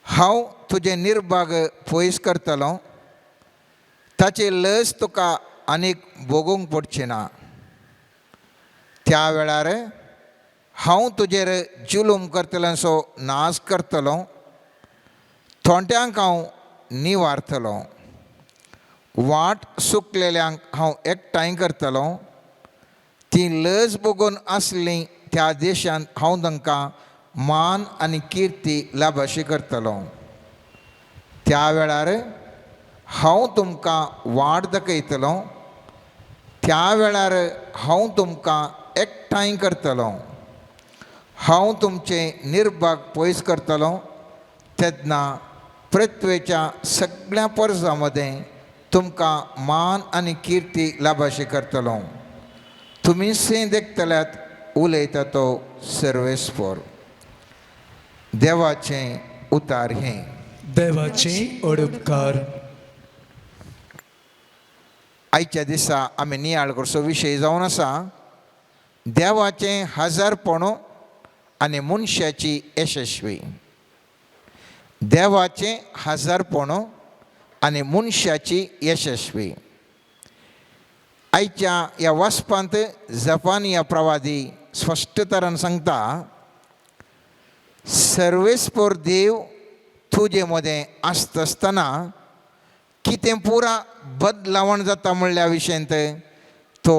हांव तुजें निर्भाग पयस करतलो, ताची लज तुका आनीक भोगूंक पडची ना. त्या वेळार हांव तुजेर जुलूम करतल्यांचो नाश करतलो, थोंट्यांक हांव निवारतलो, वाट सुकलेल्यांक हांव एकठांय करतलो. ती लज भोगून आसली त्या देशांत हांव तांकां मान आनी किर्ती लाभाशी करतलो. त्या वेळार हांव तुमकां वाट दाखयतलो, त्या वेळार हांव तुमकां एकठांय करतलो, हांव तुमचे निर्भाग पयस करतलो. तेन्ना पृथ्वेच्या सगळ्या परजां मदें तुमकां मान आनी किर्ती लाभाशी करतलो. तुमी से देखतल्यात उलयता तो सर्वेस्पर. देवाचें उतार हें. देवाचे ओडपकार. आयच्या दिसा आमी नियाळ करचो विशय जावन आसा देवाचें हजारपण आनी मनशाची यशस्वी. देवाचें हजारपण आनी मनशाची यशस्वी. आयच्या ह्या वाचपांत जपानी प्रवादी स्पश्ट तरान सांगता, सर्वेस्पर देव तुजे मदें आसता आसतना कितें पुरा बदलावण जाता म्हणल्या विशयांत तो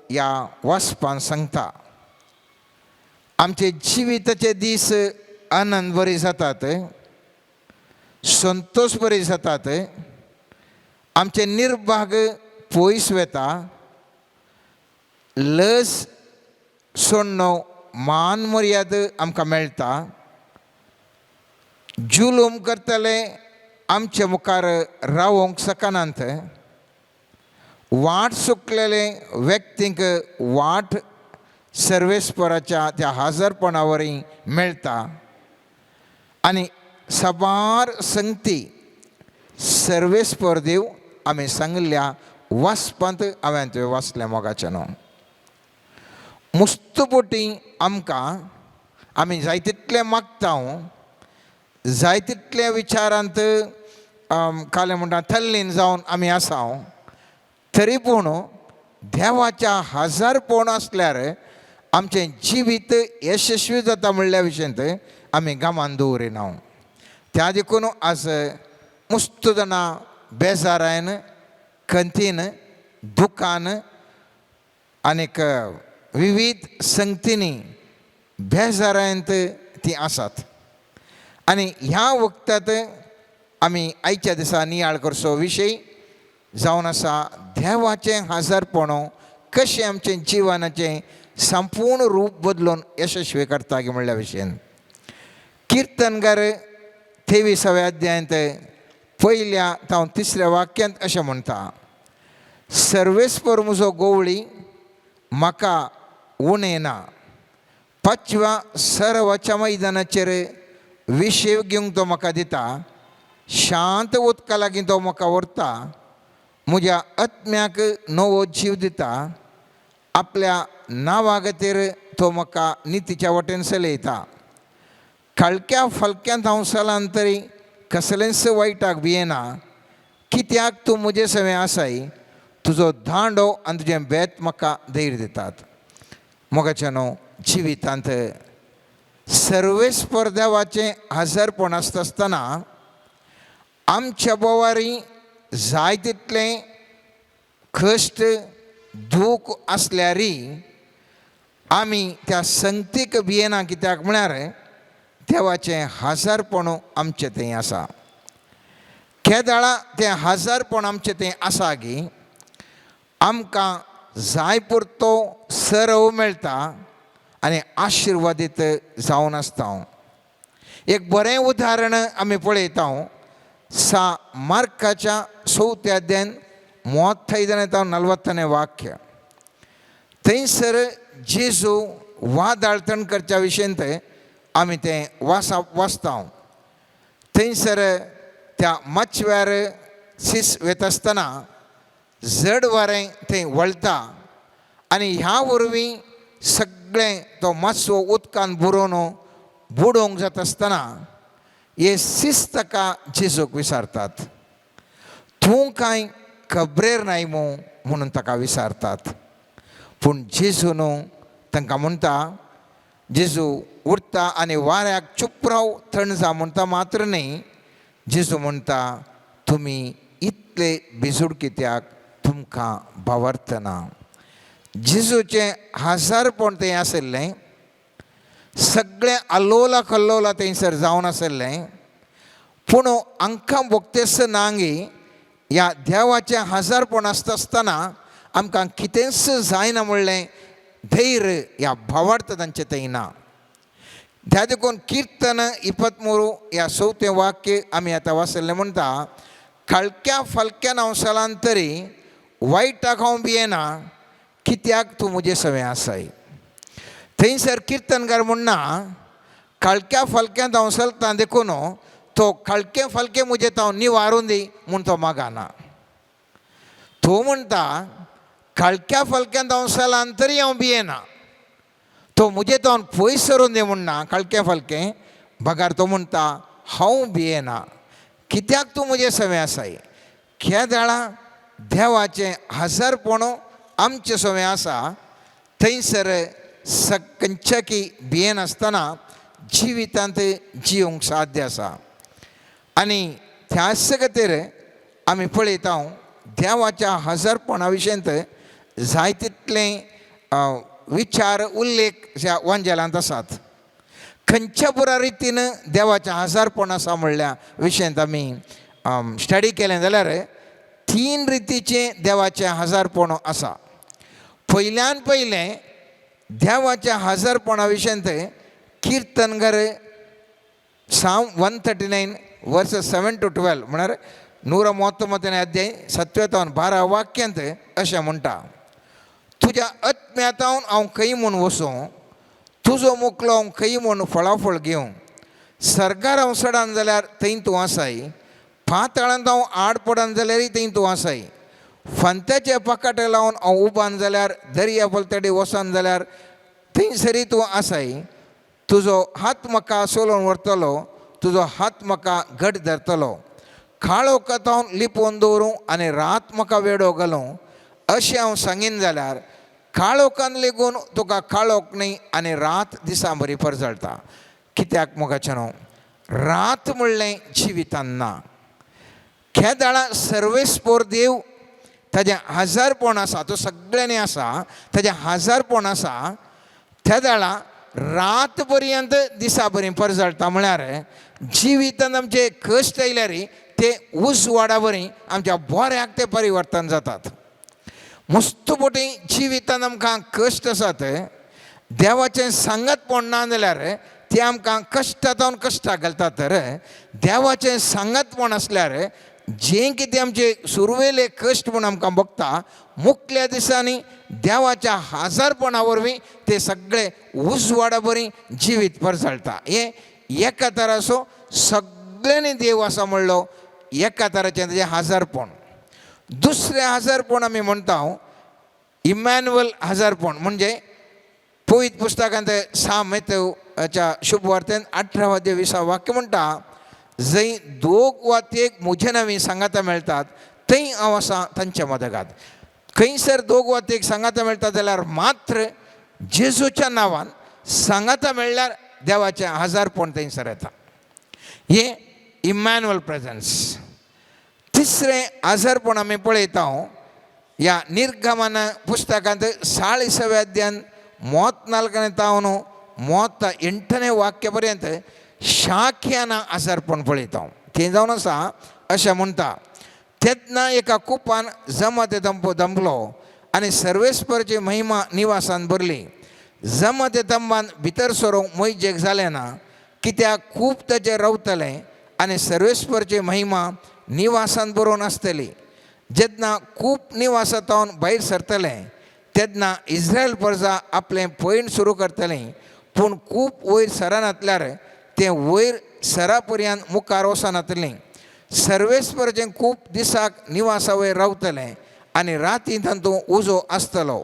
ह्या वाचपान सांगता. आमचे जिविताचे दीस आनंद बरे जातात, संतोश बरे जातात, आमचे निर्भाग पयस वता, लस सोडणो मान मर्याद आमकां मेळटा, जुलूम करतले आमचे मुखार रावोंक शकनात, वाट सुकलेले व्यक्तींक वाट सर्वेस्पराच्या त्या हाजरपणा वरवीं मेळटा आनी साबार संगती सर्वेस्पर देव आमी सांगिल्ल्या वाचपांत हांवें तुवें वाचलें. मोगाचें न्हू मुस्तपोटी आमकां आमी जाय तितलें मागता, जाय तितल्या विचारांत कालें म्हणटा तल्लीन जावन आमी आसा, तरी पूण देवाच्या हजारपण आसल्यार आमचें जिवीत यशस्वी जाता म्हणल्या विशयांत आमी गामान दवरिना. त्या देखून आज मुस्त जाणां बेजारायन, खंतीन, दुखान आनीक विवीध संगतींनी बेजारायंत तीं आसात. आनी ह्या वखदांत आमी आयच्या दिसा नियाळ करचो विशय जावन आसा देवाचें हाजरपण कशें आमचें जिवनाचें संपूर्ण रूप बदलून यशस्वी करता की म्हणल्या विशयान. किर्तनकार 23व्या अध्यायांत पयल्या जावं तिसऱ्या वाक्यांत अशें म्हणटा, सर्वेस्पर म्हजो गोवळी म्हाका उणें ना, पांचव्या सर्वाच्या मैदानाचेर विशेव घेवंक तो म्हाका दिता, शांत उदका लागीं तो म्हाका व्हरता, म्हज्या आत्म्याक नवो जीव दिता, आपल्या नांवा खातीर तो म्हाका नितीच्या वाटेन चलयता. काळक्या फालक्यांत हांव चलान तरी कसलेंच वायटाक भियेना, कित्याक तूं म्हजे सवें आसाय, तुजो दांडो आनी तुजें बेत म्हाका धैर्य दितात. मोगाचें न्हू जिवितांत सर्वेस्पर देवाचें हाजरपण आसता आसतना आमच्या बोवारी जाय तितलें कश्ट दूख आसल्यारय आमी त्या संगतीक भियेना, कित्याक म्हळ्यार देवाचें हाजरपण आमचें थंय आसा. केदाळा तें हाजरपण आमचें थंय आसा की आमकां जाय पुरतो सरव मेळटा आनी आशिर्वादीत जावन आसता. एक बरें उदाहरण आमी पळयता सा मार्काच्या 4थ्या अध्यायान 35 40 वाक्य. थंयसर जेजू वादाळतण करच्या विशयंत आमी तें वाचता. थंयसर त्या माचव्यार सीस वता आसतना जड वारें थंय वळटा आनी ह्या वरवीं सगळें तो मातसो उदकान बुरोवन बुडोवंक जाता आसतना हे सीस ताका जेजूक विचारतात, तूं कांय खबरेर नाय मू म्हणून ताका विचारतात. पूण जेजू न्हू तांकां म्हणटा, जेजू उरता आनी वाऱ्याक चूप राव थंड जा म्हणटा मात्र न्ही, जेजू म्हणटा तुमी इतले भिजूड कित्याक, तुमकां भावार्थना. जेजूचें हाजारपण थंय आशिल्लें, सगळें आल्लोला कल्लोला थंयसर जावन आशिल्लें, पूण आमकां भोगतेस नांगी ह्या देवाचें हाजारपण आसता आसतना आमकां कितेंच जायना म्हणलें धैर्य ह्या भावार्थ तांचें थंय ना. त्या देखून किर्तन 23 ह्या 4थें वाक्य आमी आतां वाचिल्लें म्हणटा, काळक्या फालक्यान हांव सलान तरी वायटाक हांव भियेना, कित्याक तूं म्हजें सवें आसाय. थंयसर किर्तनकार म्हणना काळक्या फालक्यांत हांव चलता देखून तो काळके फालके म्हजें हांव निवारून दी म्हूण तो मागाना. तो म्हणटा काळक्या फालक्यांत हांव चलान तरी हांव भियेना, तो म्हजें तो पयस सरून दी म्हणना काळके फालके, बगार तो म्हणटा हांव भियेना, कित्याक तूं म्हजें सवें आसाय. केदाळा देवाचें हजारपण आमचें सवें आसा, थंयसर खंयच्याकी भियेनासतना जिवितांत जिवंक साध्य आसा. आनी त्याच खातीर आमी पळयता देवाच्या हजारपणा विशयांत जाय तितलें विचार उल्लेख ह्या वांजेलांत आसात. खंयच्या पुरा रितीन देवाचें हजारपण आसा म्हणल्या विशयांत आमी स्टडी केलें जाल्यार तीन रितीचें देवाचें हजारपण आसा. पयल्यान पयलें देवाच्या हजारपणा विशयांत कीर्तनगर Psalm 139 verses 7 to 12 म्हळ्यार 139 अध्याय 7 तावन 12 वाक्यांत अशें म्हणटा, तुज्या आत्म्यातावन हांव खंय म्हूण वसूं, तुजो मुकलो हांव खंय म्हूण फळाफळ घेवं, सर्गार हांव चडान जाल्यार थंय तूं आसाय, पातळांत हांव आड पडन जाल्यारय थंय तूं आसाय, फांत्याचे पाकाटे लावन हांव उबान जाल्यार दर्या पलतडी वचन जाल्यार थंयसरी तूं आसाय, तुजो हात म्हाका सोलोवन व्हरतलो, तुजो हात म्हाका घट धरतलो, काळोखांत हांव लिपोवन दवरूं आनी रात म्हाका वेडो घालूं अशें हांव सांगीन जाल्यार काळोखान लेगून तुका काळोख न्हय आनी रात दिसा बरी परजळटा. कित्याक मोगाचें न्हू, रात म्हणलें जिवितान ना. खेदाळा सर्वेस्पोर देव ताजें हजारपण आसा, तो सगळ्यांनी आसा, ताजें हजारपण आसा. त्या दाळा रात पर्यंत दिसा बरी परजळटा म्हळ्यार जिवितान आमचे कश्ट आयल्यार ते उजवाडा बरी आमच्या बऱ्याक ते परिवर्तन जातात. मस्त बोटी जिवितान आमकां कश्ट आसात, देवाचें सांगातपण ना जाल्यार ते आमकां कश्टांत कश्टाक घालतात. तर देवाचें सांगातपण आसल्यार जें कितें आमचे सुरवेले कश्ट म्हूण आमकां भोगता, मुखल्या दिसांनी देवाच्या हजारपणा वरवीं ते सगळे उजवाडा बरी जिवीत परजळटा. हें एका तराचो सगळ्यांनी देव आसा म्हणलो एका तराचें ताजें हजारपण. दुसरें हजारपण आमी म्हणटा इमॅन्युअल हजारपण, म्हणजे पवित्र पुस्तकांत 6 मत्तयच्या शुभवार्तेन 18 20 वाक्य म्हणटा, जंय दोग वा तेग म्हजे नांवी सांगाता मेळटात थंय हांव आसा तांच्या मदगात. खंयसर दोग वा तेग सांगाता मेळटा जाल्यार मात्र जेजूच्या नांवान सांगाता मेळ्ळ्यार देवाचें हजारपण थंयसर येता. हें इमॅन्युअल प्रेजन्स. तिसरें हजारपण आमी पळयता ह्या निर्गमन पुस्तकांत 40व्या अध्यायान 34 तावन 38 वाक्य पर्यंत शाख्यान हजारपण पळयता. तें जावन आसा अशें म्हणटा, तेन्ना एका कुपान जमते दंपो दंपलो आनी सर्वेस्परची महिमा निवासान भरली. जमते तंबान भितर सरूंक मोयजेक जालें ना, कित्याक खूब ताचेर रावतलें आनी सर्वेस्परची महिमा निवासान बरोवन आसतली. जेन्ना खूब निवासांत भायर सरतलें तेन्ना इस्रायल प्रजा आपलें पयण सुरू करतलें, पूण खूब वयर सरानातल्यार तें वयर सरा पर्यंत मुखार वचनातलें. सर्वेस्परचें खूब दिसाक निवासा वयर रावतलें आनी राती तातूंत उजो आसतलो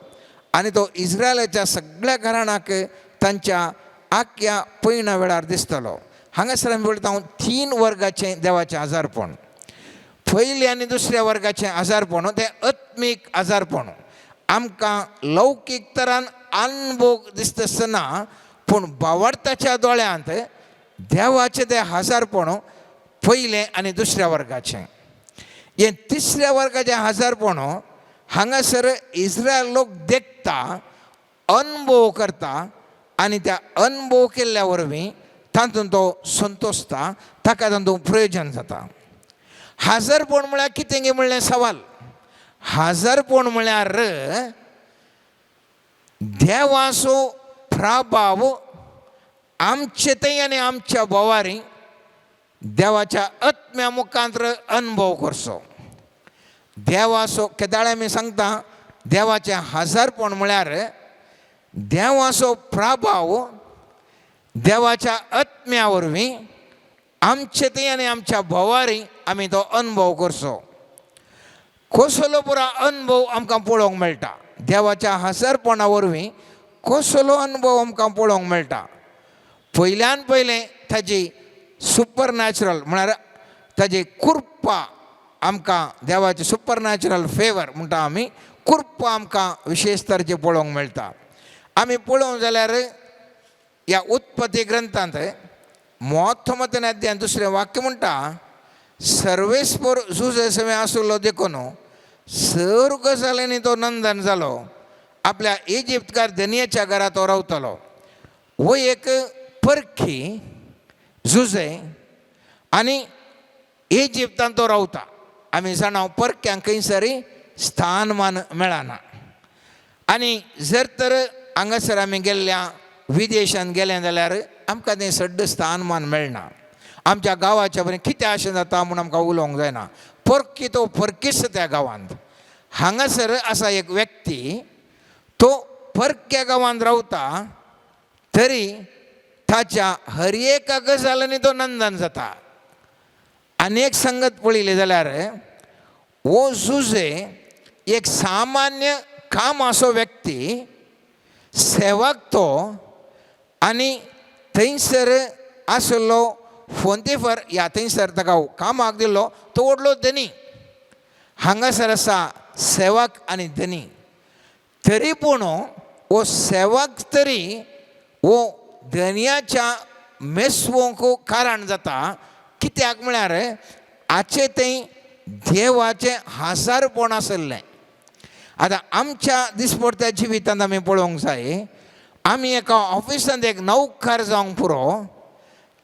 आनी तो इस्रायलाच्या सगळ्या घराणाक तांच्या आख्या पयणा वेळार दिसतलो. हांगासर आमी पळयता 3 वर्गाचें देवाचें हजारपण. पयलें आनी दुसऱ्या वर्गाचें हजारपण तें आत्मीक हजारपण. आमकां लौकीक तरान अनभोग दिसता आसतना पूण बावडताच्या दोळ्यांत देवाचें तें हजारपण पयलें आनी दुसऱ्या वर्गाचें. हें तिसऱ्या वर्गाचें हजारपण हांगासर इस्रायल लोक देखता, अनुभव करता आनी त्या अनुभव केल्ल्या वरवीं तातूंत तो संतोशता, ताका तातूंत प्रयोजन जाता. हजारपण म्हळ्यार कितें गे म्हणलें सवाल. हजारपण म्हळ्यार देवाचो प्रभाव आमचे थंय आनी आमच्या भोवारी देवाच्या आत्म्या मुखांत्र अनुभव करचो. देवाचो केदाळे आमी सांगता देवाचें हजारपण म्हळ्यार देवाचो प्रभाव देवाच्या आत्म्या वरवीं आमचे थंय आनी आमच्या भोवारी आमी तो अनुभव करचो. कसलो पुरा अनुभव आमकां पळोवंक मेळटा देवाच्या हजारपणा वरवीं, कसलो अनुभव आमकां पळोवंक मेळटा. पयल्यान पयलें ताजी सुपर नॅचरल म्हळ्यार ताजी कृपा आमकां देवाची सुपर नॅचरल फेवर म्हणटा आमी, कृपा आमकां विशेश तरेची पळोवंक मेळटा. आमी पळोवंक जाल्यार ह्या उत्पत्ती ग्रंथांत 39 अध्याय दुसरें वाक्य म्हणटा, सर्वेस्पर झुजे सवे आसलो देखून सर गजालींनी तो नंदन जालो आपल्या इजिप्तकार धनयेच्या घरा तो रावतालो. हो एक परखी जुजे आनी इजिप्तान तो रावता. आमी जाणा परक्यांक खंयसरी स्थानमान मेळना. आनी जर तर हांगासर आमी गेल्ल्या विदेशांत गेले जाल्यार आमकां तें सड्ड स्थानमान मेळना. आमच्या गांवाच्या बरें कितें अशें जाता म्हूण आमकां उलोवंक जायना. परकी तो परकीच त्या गांवांत. हांगासर आसा एक व्यक्ती, तो परक्या गांवांत रावता तरी ताच्या हर एका गजालींनी तो नंदन जाता. आनी एक संगत पळयली जाल्यार हो जुजे एक सामान्य कामाचो व्यक्ती, सेवक तो, आनी थंयसर आसलो फोंतेफर ह्या थंयसर ताका कामाक दिल्लो तो व्हडलो धनी. हांगासर आसा सेवक आनी धनी, तरी पूण हो सेवक तरी हो धनयाच्या मेसवोंक कारण जाता. कित्याक म्हळ्यार हाचें थंय देवाचें हाजारपण आसलें. आतां आमच्या दिसपडत्या जिवितांत आमी पळोवंक जाय, आमी एका ऑफिसांत एक नौकर जावंक पुरो,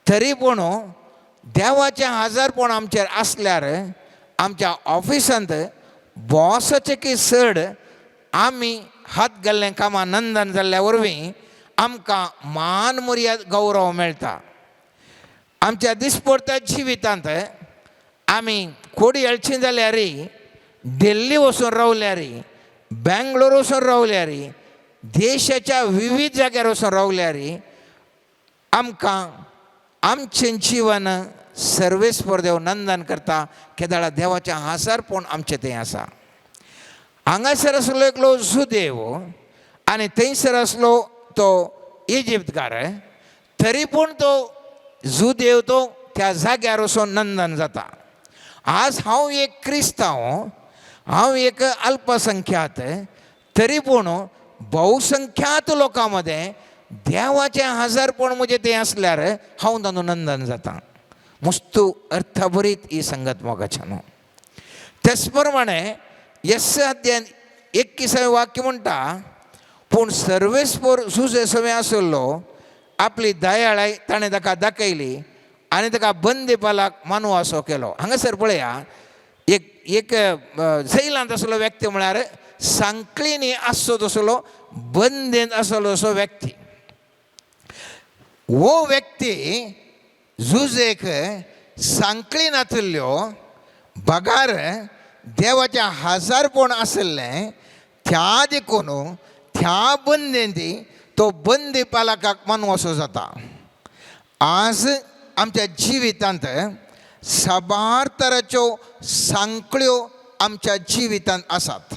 तरी पूण देवाचें हाजारपण आमचेर आसल्यार आमच्या ऑफिसांत बॉसाचें की चड आमी हात घाल्लें कामां नंदन जाल्ल्या वरवीं आमकां मान मर्याद गौरव मेळटा. आमच्या दिसपडत्या जिवितांत आमी कोडी येळची जाल्यार, दिल्ली वचून रावल्यार, बेंगलोर वचून रावल्यार, देशाच्या विविध जाग्यार वचून रावल्यार आमकां आमचें जिवन सर्वेस्पर देव नंदन करता. केदाळा देवाचें हासारपण आमचें थंय आसा. हांगासर आसलो एकलो जुदेव आनी थंयसर आसलो तो इजिप्तकार, तरी पूण तो जुदेव तो त्या जाग्यार वचून नंदन जाता. आज हांव एक क्रिस्तांव, हांव एक अल्पसंख्यात, तरी पूण बहुसंख्यात लोकां मदें देवाचें हाजारपण म्हजें तें आसल्यार हांव तातूंत नंदन जाता. मुस्तू अर्थभरीत ही संगत मोगाच्यान. तेच प्रमाणे यस अध्याय 21वें वाक्य म्हणटा, पूण सर्वेस्पर जुजे सवें आसलो आपली दयाळाय ताणें ताका दाखयली आनी ताका बंदीपालाक मानवासो केलो. हांगासर पळया एक एक जैलांत आसलो व्यक्ती म्हळ्यार सांकळींनी आसचो तसलो बंदेंत आसलो असो व्यक्ती. हो व्यक्ती जुजेक सांकळी नातिल्ल्यो बगार देवाचें हाजारपण आशिल्लें, त्या देखून त्या बंदेंत तो बंदी पालकाक मानवसो जाता. आज आमच्या जिवितांत साबार तराच्यो सांकळ्यो आमच्या जिवितांत आसात.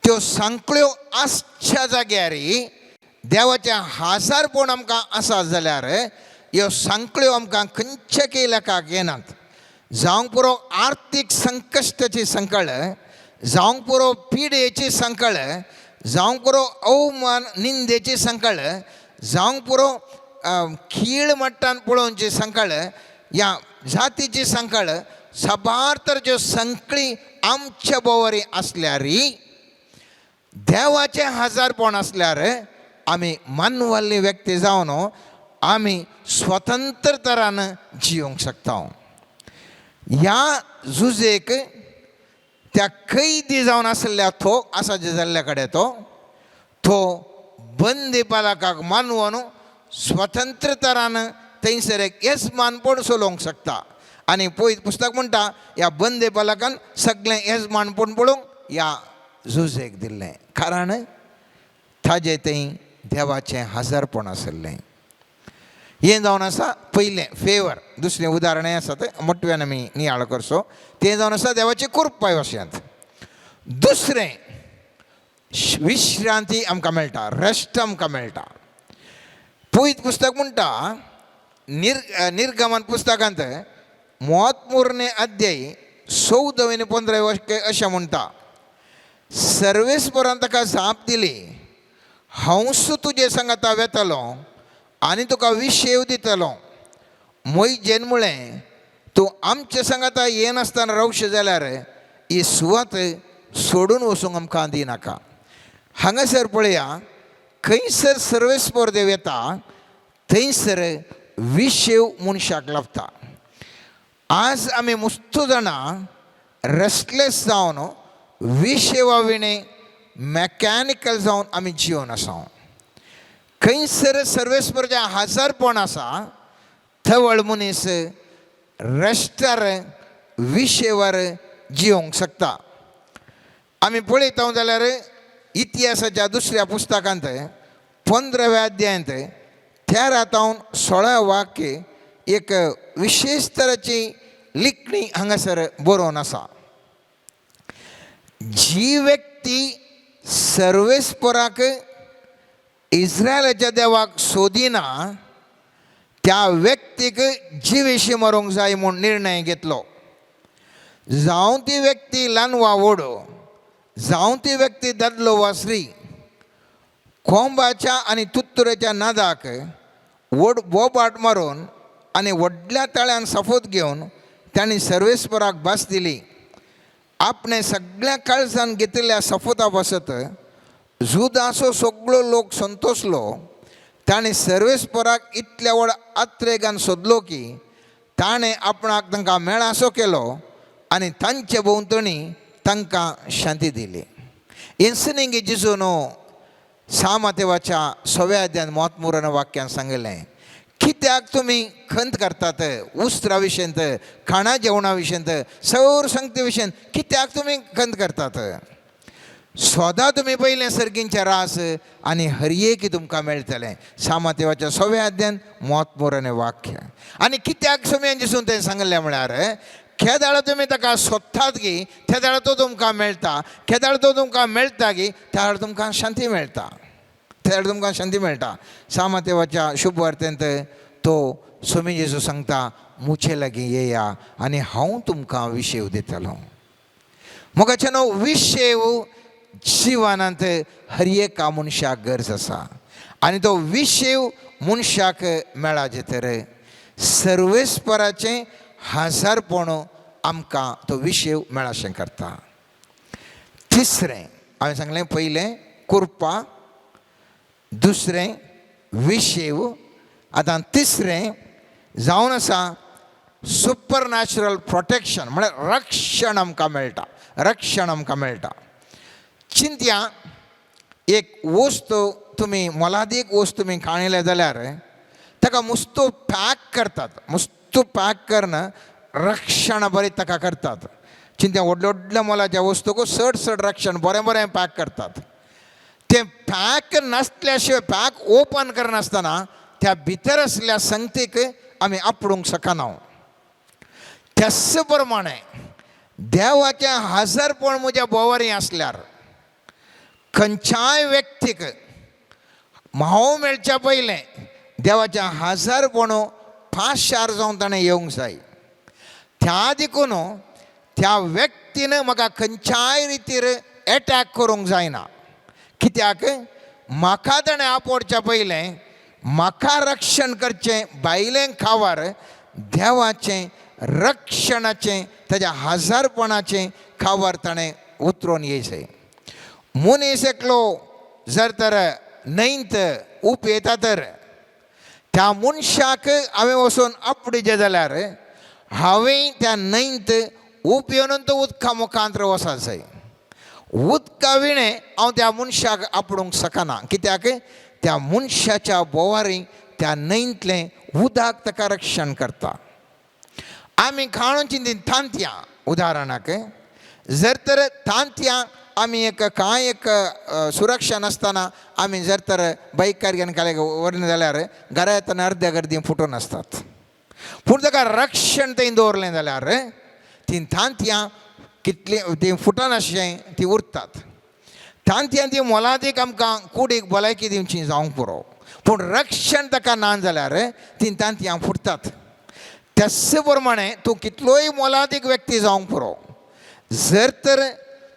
त्यो सांकळ्यो आसच्या जाग्यार देवाचें हाजारपण आमकां आसा जाल्यार ह्यो सांकळ्यो आमकां खंयच्या की लेखाक येनात. जावंक पुरो आर्थीक संकश्टाची संकळ, जावंक पुरो पिडेची संकळ, जावंक पुरो अवमान निंदेची संकळ, जावंक पुरो खीळ मट्टान पळोवची संकळ, ह्या जातीची संकळ, साबार तरच्यो संकळी आमच्या बोवरी आसल्यार देवाचें हाजारपण आसल्यार आमी मानवल्ली व्यक्ती जावन आमी स्वतंत्र तरान जियोंक शकता. ह्या जुजेक त्या कैदी जावन आसल्या तो आसा जे जाल्ल्या कडेन तो तो बंदीपालकाक मानवून स्वतंत्र तरान थंयसर एक येजमानपण चलोवंक शकता. आनी पळय पुस्तक म्हणटा ह्या बंदीपालकान सगळें येजमानपण पळोवंक ह्या जुजेक दिल्लें, कारण ताजें थंय देवाचें हाजारपण आशिल्लें. हें जावन आसा पयलें फेवर. दुसरें उदाहरण आसा तें मोटव्यान आमी नियाळ करचो, तें जावन आसा देवाची कृपाय वशयांत. दुसरें विश्रांती आमकां मेळटा, रेस्ट आमकां मेळटा. पयत पुस्तक म्हणटा निर्गमन पुस्तकांत मोत मुर्णे अध्याय 14 आनी 15 वाक्य अशें म्हणटा, सर्वेस्परान ताका जाप दिली, हांवूच तुजे सांगाता वेतलो आनी तुका विशेव दितलो. मोयजेन म्हळें, तूं आमचे सांगाता येनासतना रावशें जाल्यार ही सुवात सोडून वचूंक आमकां दिनाका. हांगासर पळया खंयसर सर्वेस्पर देव येता थंयसर विशेव मनशाक लाभता. आज आमी मुस्तू जाणां रेस्टलेस जावन विशेवा विणें मॅकॅनिकल जावन आमी जिवन आसा. खंयसर सर्वेस्परचें हाजरपण आसा थवळ मनीस रेस्टार विशेवर जिवंक शकता. आमी पळयता जाल्यार इतिहासाच्या दुसऱ्या पुस्तकांत 15व्या अध्यायांत 13 16 वाक्य एक विशेश तरेची लिखणी हांगासर बरोवन आसा. जी व्यक्ती सर्वेस्पराक इस्रायलाच्या देवाक सोदिना त्या व्यक्तीक जिवेशी मरूंक जाय म्हूण निर्णय घेतलो. जावं ती व्यक्ती ल्हान वा व्हड, जावं ती व्यक्ती दादलो वा स्त्री, कोंबाच्या आनी तुत्तुरेच्या नादाक व्हड बोबाट मारून आनी व्हडल्या ताळ्यान सफोत घेवन तांणी सर्वेस्पराक भास दिली. आपणे सगळ्या काळजान घेतिल्ल्या सफोता पासत जुदाचो सगळो लोक संतोसलो. ताणें सर्वेस्पराक इतल्या व्हड आत्रेगान सोदलो की ताणें आपणाक तांकां मेळासो केलो आनी तांचे भोंवतणी तांकां शांती दिली. इन्सनिंगी जिजून सामातेवाच्या 6व्या अध्यान मोतमुरान वाक्यान सांगिल्लें, कित्याक तुमी खंत करतात उस्त्रा विशयंत, खाणा जेवणा विशयंत, सौर संगती विशयंत कित्याक तुमी खंत करतात? स्वता तुमी पयलें सर्गींचे रास आनी हरयेकी तुमकां मेळटलें. सामातेवाच्या 6व्या अध्यान मोतमुरान वाक्य. आनी कित्याक सुमयान जिसून तें सांगिल्लें म्हळ्यार केदाळ तुमी ताका सोदतात की तेदाळ तो तुमकां मेळटा, केदाळ तो तुमकां मेळटा की त्या तुमकां शांती मेळटा, त्या तुमकां शांती मेळटा. सामातेवाच्या शुभ वार्तेंत तो स्वामी जेजू सांगता, मुचे लागीं येया आनी हांव तुमकां विशेव दितलो. मोगाचे न्हू विशेव जिवनांत हर एका मनशाक गरज आसा आनी तो विशेव मनशाक मेळाचे तर सर्वेस्पराचें हाजारपण आमकां तो विशेव मेळाशें करता. तिसरें हांवें सांगलें, पयलें कुरपा, दुसरें विशेव, आतां तिसरें जावन आसा सुपर नॅचरल प्रोटेक्शन, म्हळ्यार रक्षण आमकां मेळटा, रक्षण आमकां मेळटा. चिंत्या एक वस्तू तुमी मोलादीक वस्तू तुमी खाणिल्ले जाल्यार ताका मुस्तो पॅक करतात, मुस्तो पॅक करून रक्षण बरें ताका करतात. चिंत्या व्हडल्या व्हडल्या मोलाच्या वस्तूक चड चड रक्षण बरें बरें पॅक करतात. तें पॅक नासल्या शिवाय पॅक ओपन करनासतना त्या भितर आसल्या संगतीक आमी आपडूंक शकना. त्याच प्रमाणे देवाचें हाजरपण म्हज्या भोंवरी आसल्यार खंयच्याय व्यक्तीक म्हाव मेळच्या पयलें देवाचें हाजरपण पाशार जावन ताणें येवंक जाय. त्या देखून त्या व्यक्तीन म्हाका खंयच्याय रितीर एटॅक करूंक जायना. कित्याक म्हाका ताणें आपोवच्या पयलें म्हाका रक्षण करचें बायलें खावार देवाचें रक्षणाचें ताज्या हाजारपणाचें खावार ताणें उतरून येयचें. मनीस एकलो जर तर न्हंयत उप येता तर त्या मनशाक हांवें वचून आपडीचें जाल्यार हांवें त्या न्हंयत उप येवन तो उदका मुखांत वचत जाय. उदका विणें हांव त्या मनशाक आपडूंक शकना. कित्याक त्या मनशाच्या बोवारी त्या न्हंयतलें उदक ताका रक्षण करता. आमी खाणून चिंतीन तांतयां उदाहरणाक जर तर तांतयां आमी एक कांय एक सुरक्षा नासतना आमी जर तर बायकार घेवन काले व्हरलें जाल्यार घरा येतना अर्द्या गर्दी फुटून आसतात. पूण ताका रक्षण थंय दवरलें जाल्यार तीं तांतयां कितलीं तीं फुटनाशें तीं उरतात. तांतयां ती मोलादीक आमकां कुडीक भलायकी दिवची जावंक पुरो, पूण रक्षण ताका ना जाल्यार तीं तांतयां फुटतात. त्याच प्रमाणे तूं कितलोय मोलादीक व्यक्ती जावंक पुरो, जर तर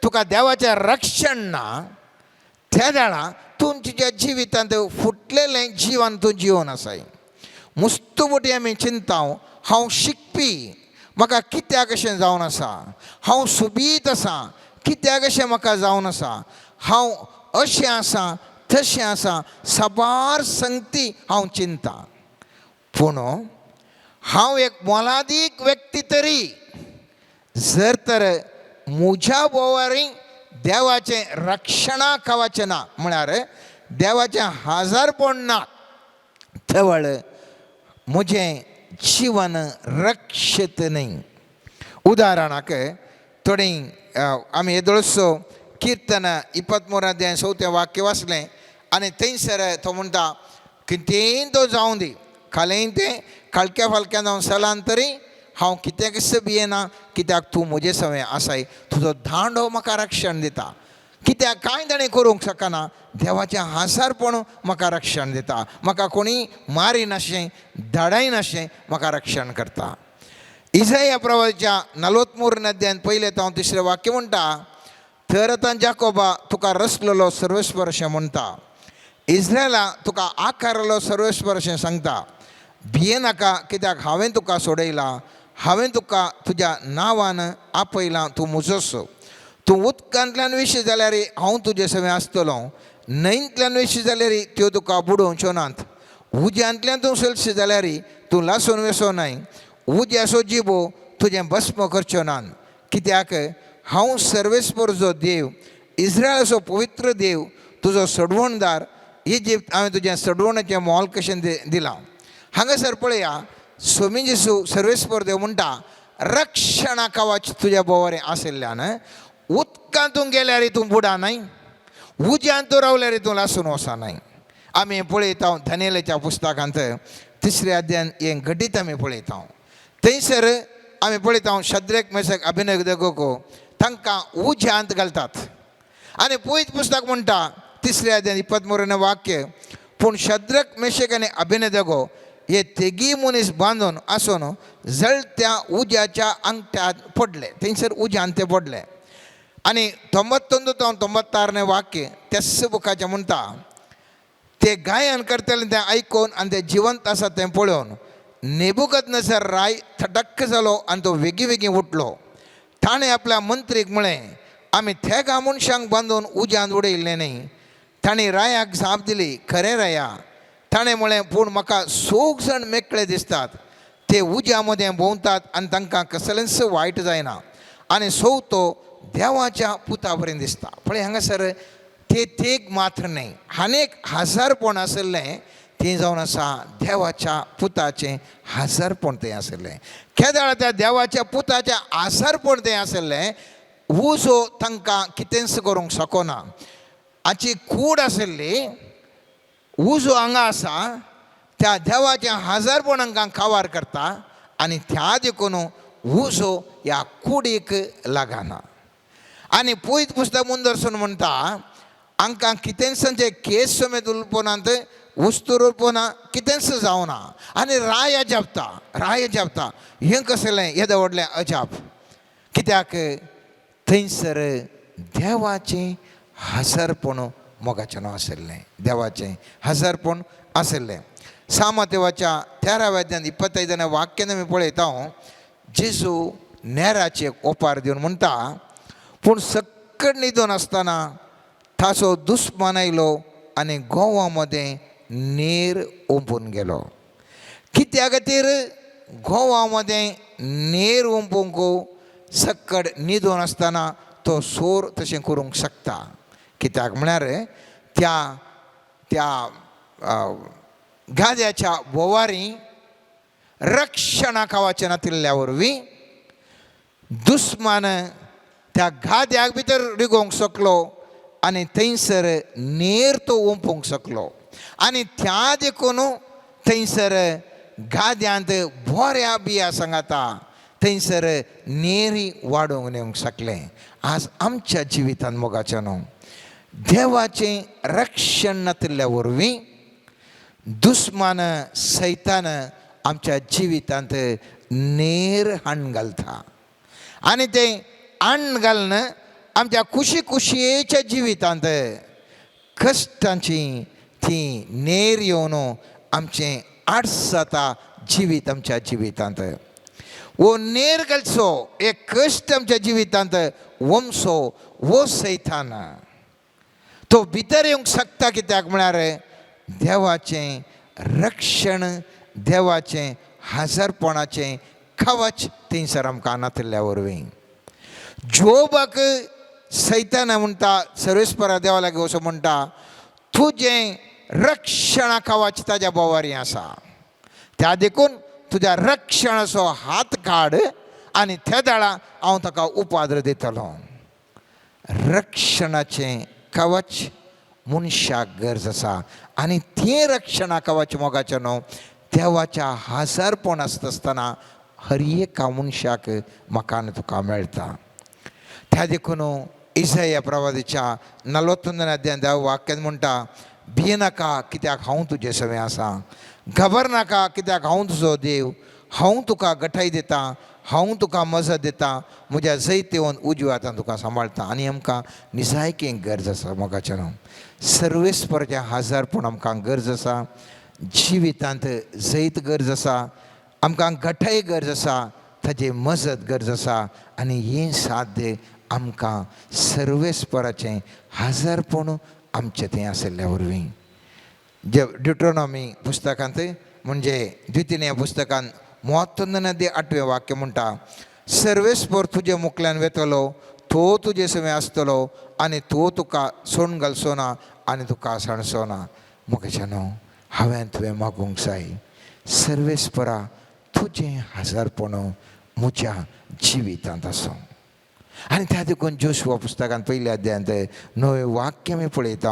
तुका देवाचें रक्षण ना त्या वेळा तूं तुज्या जिवितांत फुटलेलें जिवन तूं जिवन आसाय. मुस्तू मोटी आमी चिंता हांव शिकपी म्हाका कित्याक अशें जावन आसा, हांव सुबीत आसा कित्याक अशें म्हाका जावन आसा, हांव अशें आसा तशें आसा, साबार संगती हांव चिंता. पूण हांव एक मोलादीक व्यक्ती तरी जर तर म्हज्या बोवारी देवाचें रक्षणा खावाचें ना, म्हळ्यार देवाचें हाजारपण ना, तवळ म्हजें जिवन रक्षीत न्हय. उदाहरणाक थोडी आमी येदोळसो किर्तन 23 अध्याय 4 वाक्य वाचलें आनी थंयसर तो म्हणटा कितेंय तो जावं दी, खालें तें खालक्या फालक्यान जावन सलान तरी हांव कितें कसो भियेना, कित्याक तूं म्हजे सवें आसाय, तुजो दांडो म्हाका रक्षण दिता. कित्याक कांय ताणें करूंक शकना, देवाचें हांसारपण म्हाका रक्षण दिता, म्हाका कोणी मारिनाशें धाडायनाशें म्हाका रक्षण करता. इजाया प्रवाच्या 43 अध्यायान 1 ते 3 वाक्य म्हणटा, तर आतां जाकोबा तुका रचलेलो सर्वेस्पर अशें म्हणटा, इस्रायला तुका आकारलो सर्वेस्पर अशें सांगता, भियेनाका कित्याक हांवें तुका सोडयला, हांवें तुका तुज्या नांवान आपयलां, तूं म्हजोच. तूं उदकांतल्यान विशी जाल्यार हांव तुजे सवें आसतलो, न्हंयंतल्यान विशी जाल्यार त्यो तुका बुडोवच्यो नात, उज्यांतल्यान तूं चलशी जाल्यार तूं लासून वेसो नाय, उज्याचो जिबो तुजें भस्म करच्यो नात, कित्याक हांव सर्वेस्पर जो देव, इस्रायलाचो पवित्र देव, तुजो सडवणदार. इजिप्त हांवें तुजें सडवणाचें मोल कशें दिलां. हांगासर पळया स्वामी जेसू सर्वेस्पर देव म्हणटा, रक्षणा कवच तुज्या बोवारे आशिल्ल्यान उदकांत तूं गेल्यार तूं बुडा न्हय, उज्यांत तूं रावल्यार तूं लासून वचना न्हय. आमी पळयता दानियेलाच्या पुस्तकांत 3 अध्यायान हें घडीत आमी पळयता. थंयसर आमी पळयता शद्रेक मेशक अबेदनेगो तांकां उज्यांत घालतात आनी पयत पुस्तक म्हणटा 3 अध्यायान 23 वाक्य, पूण शद्रक मेशक आनी अबेदनेगो हे तेगी मनीस बांदून आसून जळत्या उज्याच्या अंगठ्यांत पडले, थंयसर उज्यांत ते पडले. आनी 99 ते 96 वाक्य त्याच बुकाचें म्हणटा, ते गायन करतले तें आयकून आनी ते जिवंत आसा तें पळोवन नेबुकदनेझर राय थटक्क जालो आनी तो वेगीं वेगीं उठलो. ताणें आपल्या मंत्रीक म्हळें, आमी थेगा मनशांक बांदून उज्यांत उडयल्लें न्हय. ताणें रायाक जाप दिली, खरें राया. ताणें म्हळें, पूण म्हाका सोग जाण मेकळे दिसतात, ते उज्या मदें भोंवतात आनी तांकां कसलेंच वायट जायना, आनी सोव तो देवाच्या पुता बरें दिसता. पळय हांगासर ते तेग मात्र न्हय, आनेक हजारपण आशिल्लें तें जावन आसा देवाच्या पुताचें हजारपण तें आशिल्लें. केदळा त्या देवाच्या पुताचें हजारपण तें आशिल्लें, उजो तांकां कितेंच करूंक शकना. हाची कूड आशिल्ली, उजो हांगा आसा, त्या देवाचें हजारपण हांकां कावार करता आनी त्या देखून उजो ह्या कुडीक लागना. आनी पयत पुस्तक मुंदरसून म्हणटा, हांकां कितेंच केस समेत उरपनात, वस्तू उरपना, कितेंच जावना. आनी राय अजापता, राय अजापता, हें कसलें येदें व्हडलें अजाप, कित्याक थंयसर देवाचें हजारपण मोगाचें नांव आशिल्लें, देवाचें हजारपण आशिल्लें. सामतेवाच्या 13 अध्यायान 25 वाक्यान आमी पळयता, जेजू नेराचें ओपार दिवन म्हणटा, पूण सक्कड न्हिदून आसतना ताचो दुस्मान आयलो आनी गोवा मदें नेर ओंपून गेलो. कित्या खातीर गोवा मदें नेर ओंपूंक सक्कड न्हिदून आसतना तो सोर तशें करूंक शकता? कित्याक म्हळ्यार त्या त्या गाद्याच्या बोवारी रक्षणा खावाचें नातिल्ल्या वरवीं दुस्मान त्या गाद्याक भितर रिगोवंक शकलो आनी थंयसर नेर तो ओंपूंक शकलो. आनी त्या देखून थंयसर गाद्यांत बऱ्या बिया सांगाता थंयसर नेरी वाडोवंक नेवंक शकलें. आज आमच्या जिवितांत मोगाचें न्हू देवाचें रक्षण नातिल्ल्या वरवीं दुस्मान सैतान आमच्या जिवितांत नेर हाण घालता आनी तें हाण घालून आमच्या कुशी कुशयेच्या जिवितांत कश्टांची ती नेर येवन आमचें आड्स जाता जिवीत आमच्या जिवितांत. वो नेर घालचो एक कश्ट आमच्या जिवितांत वमसो वो सैतान तो तो भितर येवंक शकता कित्याक म्हळ्यार देवाचें रक्षण, देवाचें हाजरपणाचें कवच थंयसर आमकां नातिल्ल्या वरवीं. जोबाक सैताना म्हणटा, सर्वेस्परा देवा लागीं वचून म्हणटा, तुजें रक्षणा कवच ताज्या बोवारी आसा, त्या देखून तुज्या रक्षणाचो हात काड आनी त्या दाळा हांव ताका उपाद्र दितलो. रक्षणाचें कवच मनशाक गरज आसा आनी तें रक्षणा कवच मोगाचें न्हू देवाच्या हाजारपण आसता आसतना हर एका मनशाक म्हाका आनी तुका मेळटा. त्या देखून इसाया प्रवादीच्या 41 अध्याय देव वाक्यान म्हणटा, भियेनाका कित्याक हांव तुजे सवें आसा, घबर नाका कित्याक हांव तुजो देव, हांव तुका गठाय दितां, हांव तुका मजत दितां, म्हज्या जैत येवन उजव्या हातान तुका सांबाळटा. आनी आमकां निजायकी गरज आसा मोगाचें न्हू, सर्वेस्पराचें हाजारपण आमकां गरज आसा, जिवितांत जैत गरज आसा, आमकां गठाय गरज आसा, ताजी मजत गरज आसा. आनी हें साध्य आमकां सर्वेस्पराचें हाजारपण आमचें थंय आशिल्ल्या वरवीं. जे ड्युट्रोनॉमी पुस्तकांत म्हणजे द्वितीय पुस्तकांत 31 8वें वाक्य म्हणटा, सर्वेस्पर तुजे मुखल्यान वेतलो, तो तुजे सवें आसतलो आनी तो तुका सोण घालचो ना आनी तुका सांडचो ना. म्हज्या न्हू हांवें तुवें मागूंक जाय, सर्वेस्परा तुजें हाजारपण म्हज्या जिवितांत आसूं. आनी त्या देखून जोशुआ पुस्तकांत पयल्या अध्यायांत नवें वाक्य आमी पळयता,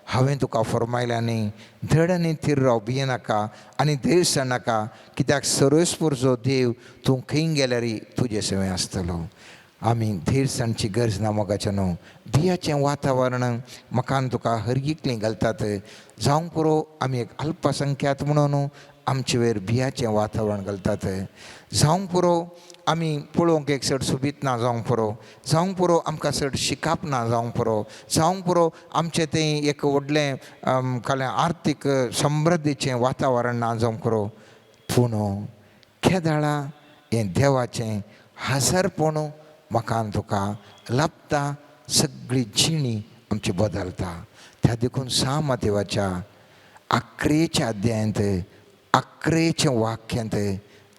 हांवें तुका फरमायलें आनी धड आनी थीर राव, भियेनाका आनी धैर्य नाका कित्याक सर्वेस्परचो देव तूं खंय गेल्यार तुजे सवें आसतलो. आमी धीरसाणची गरज ना मोगाचें न्हू, भियाचें वातावरण म्हाका आनी तुका हर एकलीं घालतात. जावंक पुरो आमी एक अल्पसंख्यात म्हणून आमचे वयर भियाचें वातावरण घालतात. जावंक पुरो आमी पळोवंक एक चड सोबीत ना जावंक पुरो, जावंक पुरो आमकां चड शिकप ना जावंक पुरो, जावंक पुरो आमचें तें एक व्हडलें कालें आर्थीक समृद्धीचें वातावरण ना जावंक पुरो, पूण केदाळा हें देवाचें हाजारपण म्हाका आनी तुका लाभता, सगळी जिणी आमची बदलता. त्या देखून सामदेवाच्या 11 अध्यायांत 11 वाक्यांत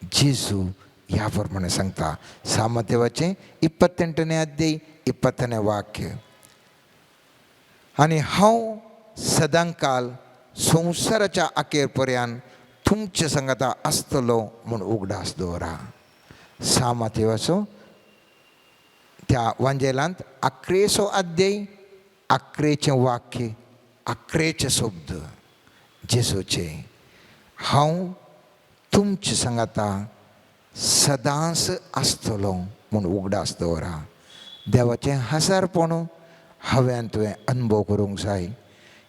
जेजू ह्या प्रमाणे सांगता. सामदेवाचें 28 अध्याय 20 वाक्य, आनी हांव सदांकाल संवसाराच्या अखेर पर्यंत तुमचे सांगाता आसतलो म्हूण उगडास दवरा. सामदेवाचो त्या वांजेलांत 11 अध्याय 11 वाक्य 11 शब्द जेजूचे, हांव तुमचे सांगाता सदांच आसतलो म्हूण उगडास दवरा. देवाचें हाजारपण हांवें तुवें अनुभव करूंक जाय,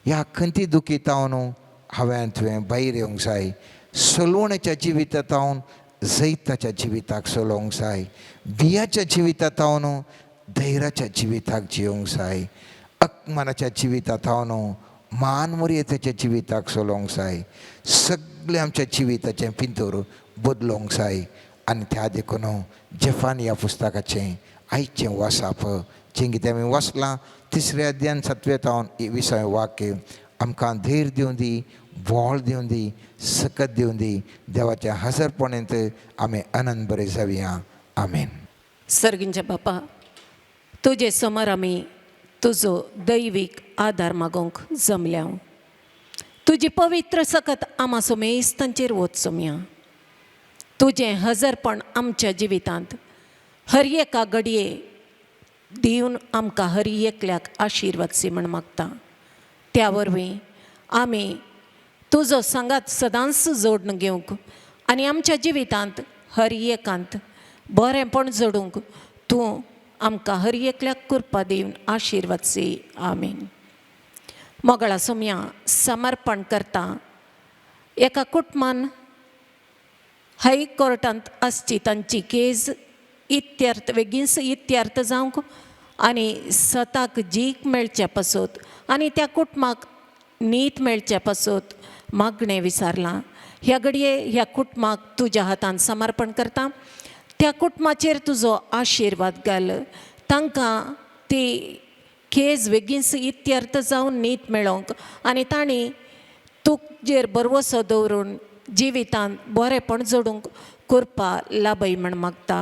ह्या खंती दुखीतावन हांवें तुवें भायर येवंक जाय, सलवण्याच्या जिवितांत जैताच्या जिविताक चलोवंक जाय, बियाच्या जिवितांत धैर्याच्या जिविताक जियोंक जाय, अकमानाच्या जिवितांत मान मर्यादेच्या जिविताक चलोवंक जाय, सगळें आमच्या जिविताचें पिंतूर बदलोवंक जाय. आनी त्या देखून जेफान ह्या पुस्तकाचें आयचें वाचप जें कितें आमी वाचलां 3 अध्यायान 7 तावन 20 वाक्य आमकां धैर्य दिवं दी, बळ दिवं दी, सकत दिवं दी. देवाच्या हजरपणेंत आमी आनंद बरे जावया. आमेन. सर्गींच्या बापा, तुजे समोर आमी तुजो दैवीक आदार मागोवंक जमल्या. तुजी पवित्र सकत आमा सोमेस्तांचेर वच सोमया. तुजें हजरपण आमच्या जिवितांत हर एका घडये दिवन आमकां हर एकल्याक आशिर्वाद सी म्हण मागता. त्या वरवीं आमी तुजो सांगात सदांच जोडून घेवंक आनी आमच्या जिवितांत हर एकांत बरेंपण जोडूंक तूं आमकां हर एकल्याक कृपा दिवन आशिर्वाद सी. आमीन. मोगळा सोमया, समर्पण करता एका कुटुंबान हायकोर्टांत आसची तांची केज इत्यर्थ बेगीनच इत्यर्थ जावंक आनी सताक जीक मेळचे पासत आनी त्या कुटुंबाक नीत मेळचे पासत मागणें विचारलां. ह्या घडये ह्या कुटुंबाक तुज्या हातान समर्पण करता. त्या कुटुंबाचेर तुजो आशिर्वाद घाल. तांकां ती केज वेगींच इत्यर्थ जावन नीत मेळोंक आनी तांणी तुजेर भरवसो दवरून जिवितांत बरेंपण जोडूंक कृपा लाभय म्हण मागता.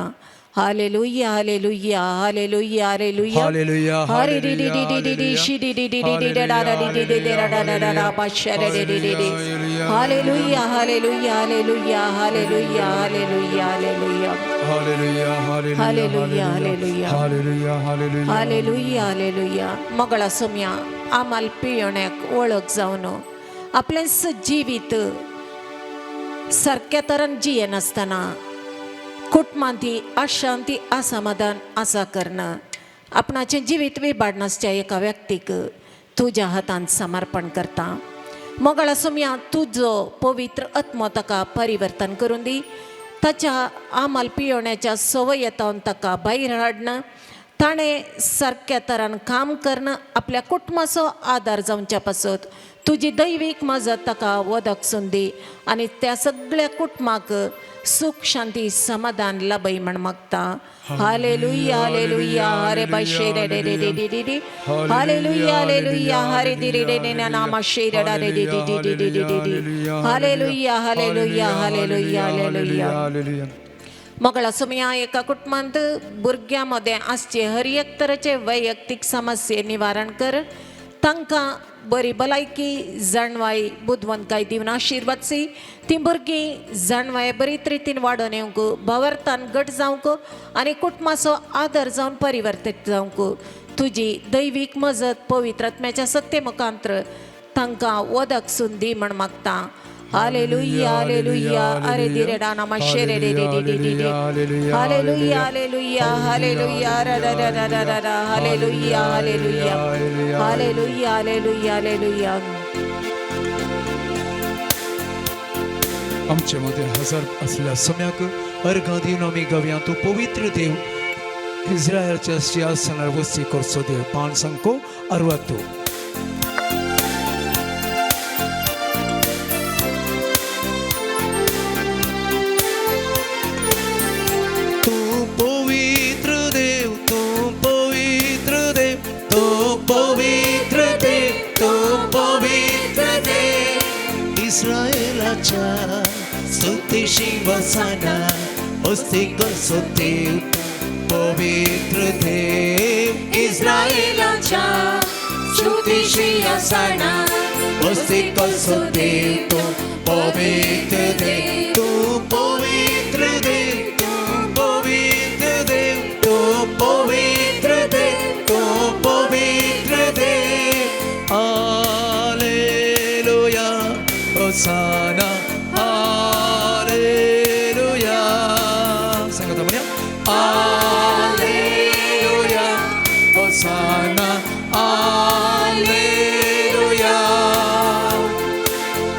Hallelujah hallelujah hallelujah hallelujah hallelujah, Hari D D D D D D शी D D D D D डा डा डी डी डी डी डा डा डा डा बा शा रे D D D D. Hallelujah hallelujah hallelujah hallelujah hallelujah hallelujah hallelujah, hallelujah, hallelujah, hallelujah. Hallelujah, hallelujah. Hallelujah hallelujah. मगळा Saumya आमाल पियोण्याक वळख जावन आपलेंच जिवीत सारक्या तरान जियेनासतना कुटुंबांत अशांती असमाधान आसा करणं आपणाचें जिवीत विबाडनासच्या एका व्यक्तीक तुज्या हातांत समर्पण करता. मोगाळ सोम्या तुजो पवित्र आत्मो ताका परिवर्तन करून दी. ताच्या आमाल पियोण्याच्या संवयेतावन ताका भायर हाडणं ताणें सारक्या तरान काम करणं आपल्या कुटुंबाचो आदार जावच्या पासत तुजी दैवीक मजत ताका वदक सुंदी आनी त्या सगळ्या कुटुंबाक सुख शांती समाधान लाभय म्हण मागता. हालेलुया हालेलुया हरे बाशे रे रे रे रे रे रे. हालेलुया हालेलुया हरे दी रे रे नामा शे रे रे रे रे रे रे रे रे. Hallelujah hallelujah hallelujah hallelujah. Hallelujah. मगळा Somaiya एका कुटुंबांत भुरग्यां मदें आसचे हर एक तरेचे वैयक्तीक समस्ये निवारण कर. तांकां बरी भलायकी जाणवाय बुदवंतकाय दिवन आशिर्वाद सी. तीं भुरगीं जाणवाय बरीच रितीन वाडोवन येवंक भावार्थान घट जावंक आनी कुटुंबाचो आदर जावन परिवर्तीत जावंक तुजी दैवीक मजत पवित्र आत्म्याच्या सत्ते मुखांत्र तांकां वदक सुंदी म्हण मागता. हालेलुया हालेलुया अरे दिरे डाना माशे रे रे रे रे रे रे. हालेलुया हालेलुया हालेलुया रा रा रा रा रा रा. Hallelujah hallelujah hallelujah hallelujah hallelujah. आमचे मदें हजर आसल्या सम्याक अर्घां दिवन आमी गव्या तूं पवित्र देव इस्रायलच्या सिंहासनार वस्ती करचो देव. पान संको अरवत्तू. तूं पवित्र देव, तूं पवित्र देव, तूं पवित्र देव, तूं पवित्र देव. इस्रायलाच्या स्तुती शिवसाना वस्ती करचो देव, तूं पवित्र देव. इस्रायलाच्या स्तुती सिंहासनार वस्ती करचो देव, तूं पवित्र देव. तूं पवित्र देव, तूं पवित्र देव, तूं पवित्र देव, तूं पवित्र देव. हालेलुया होसाना हालेलुया. सांगता म्हणया. हालेलुया होसाना हालेलुया.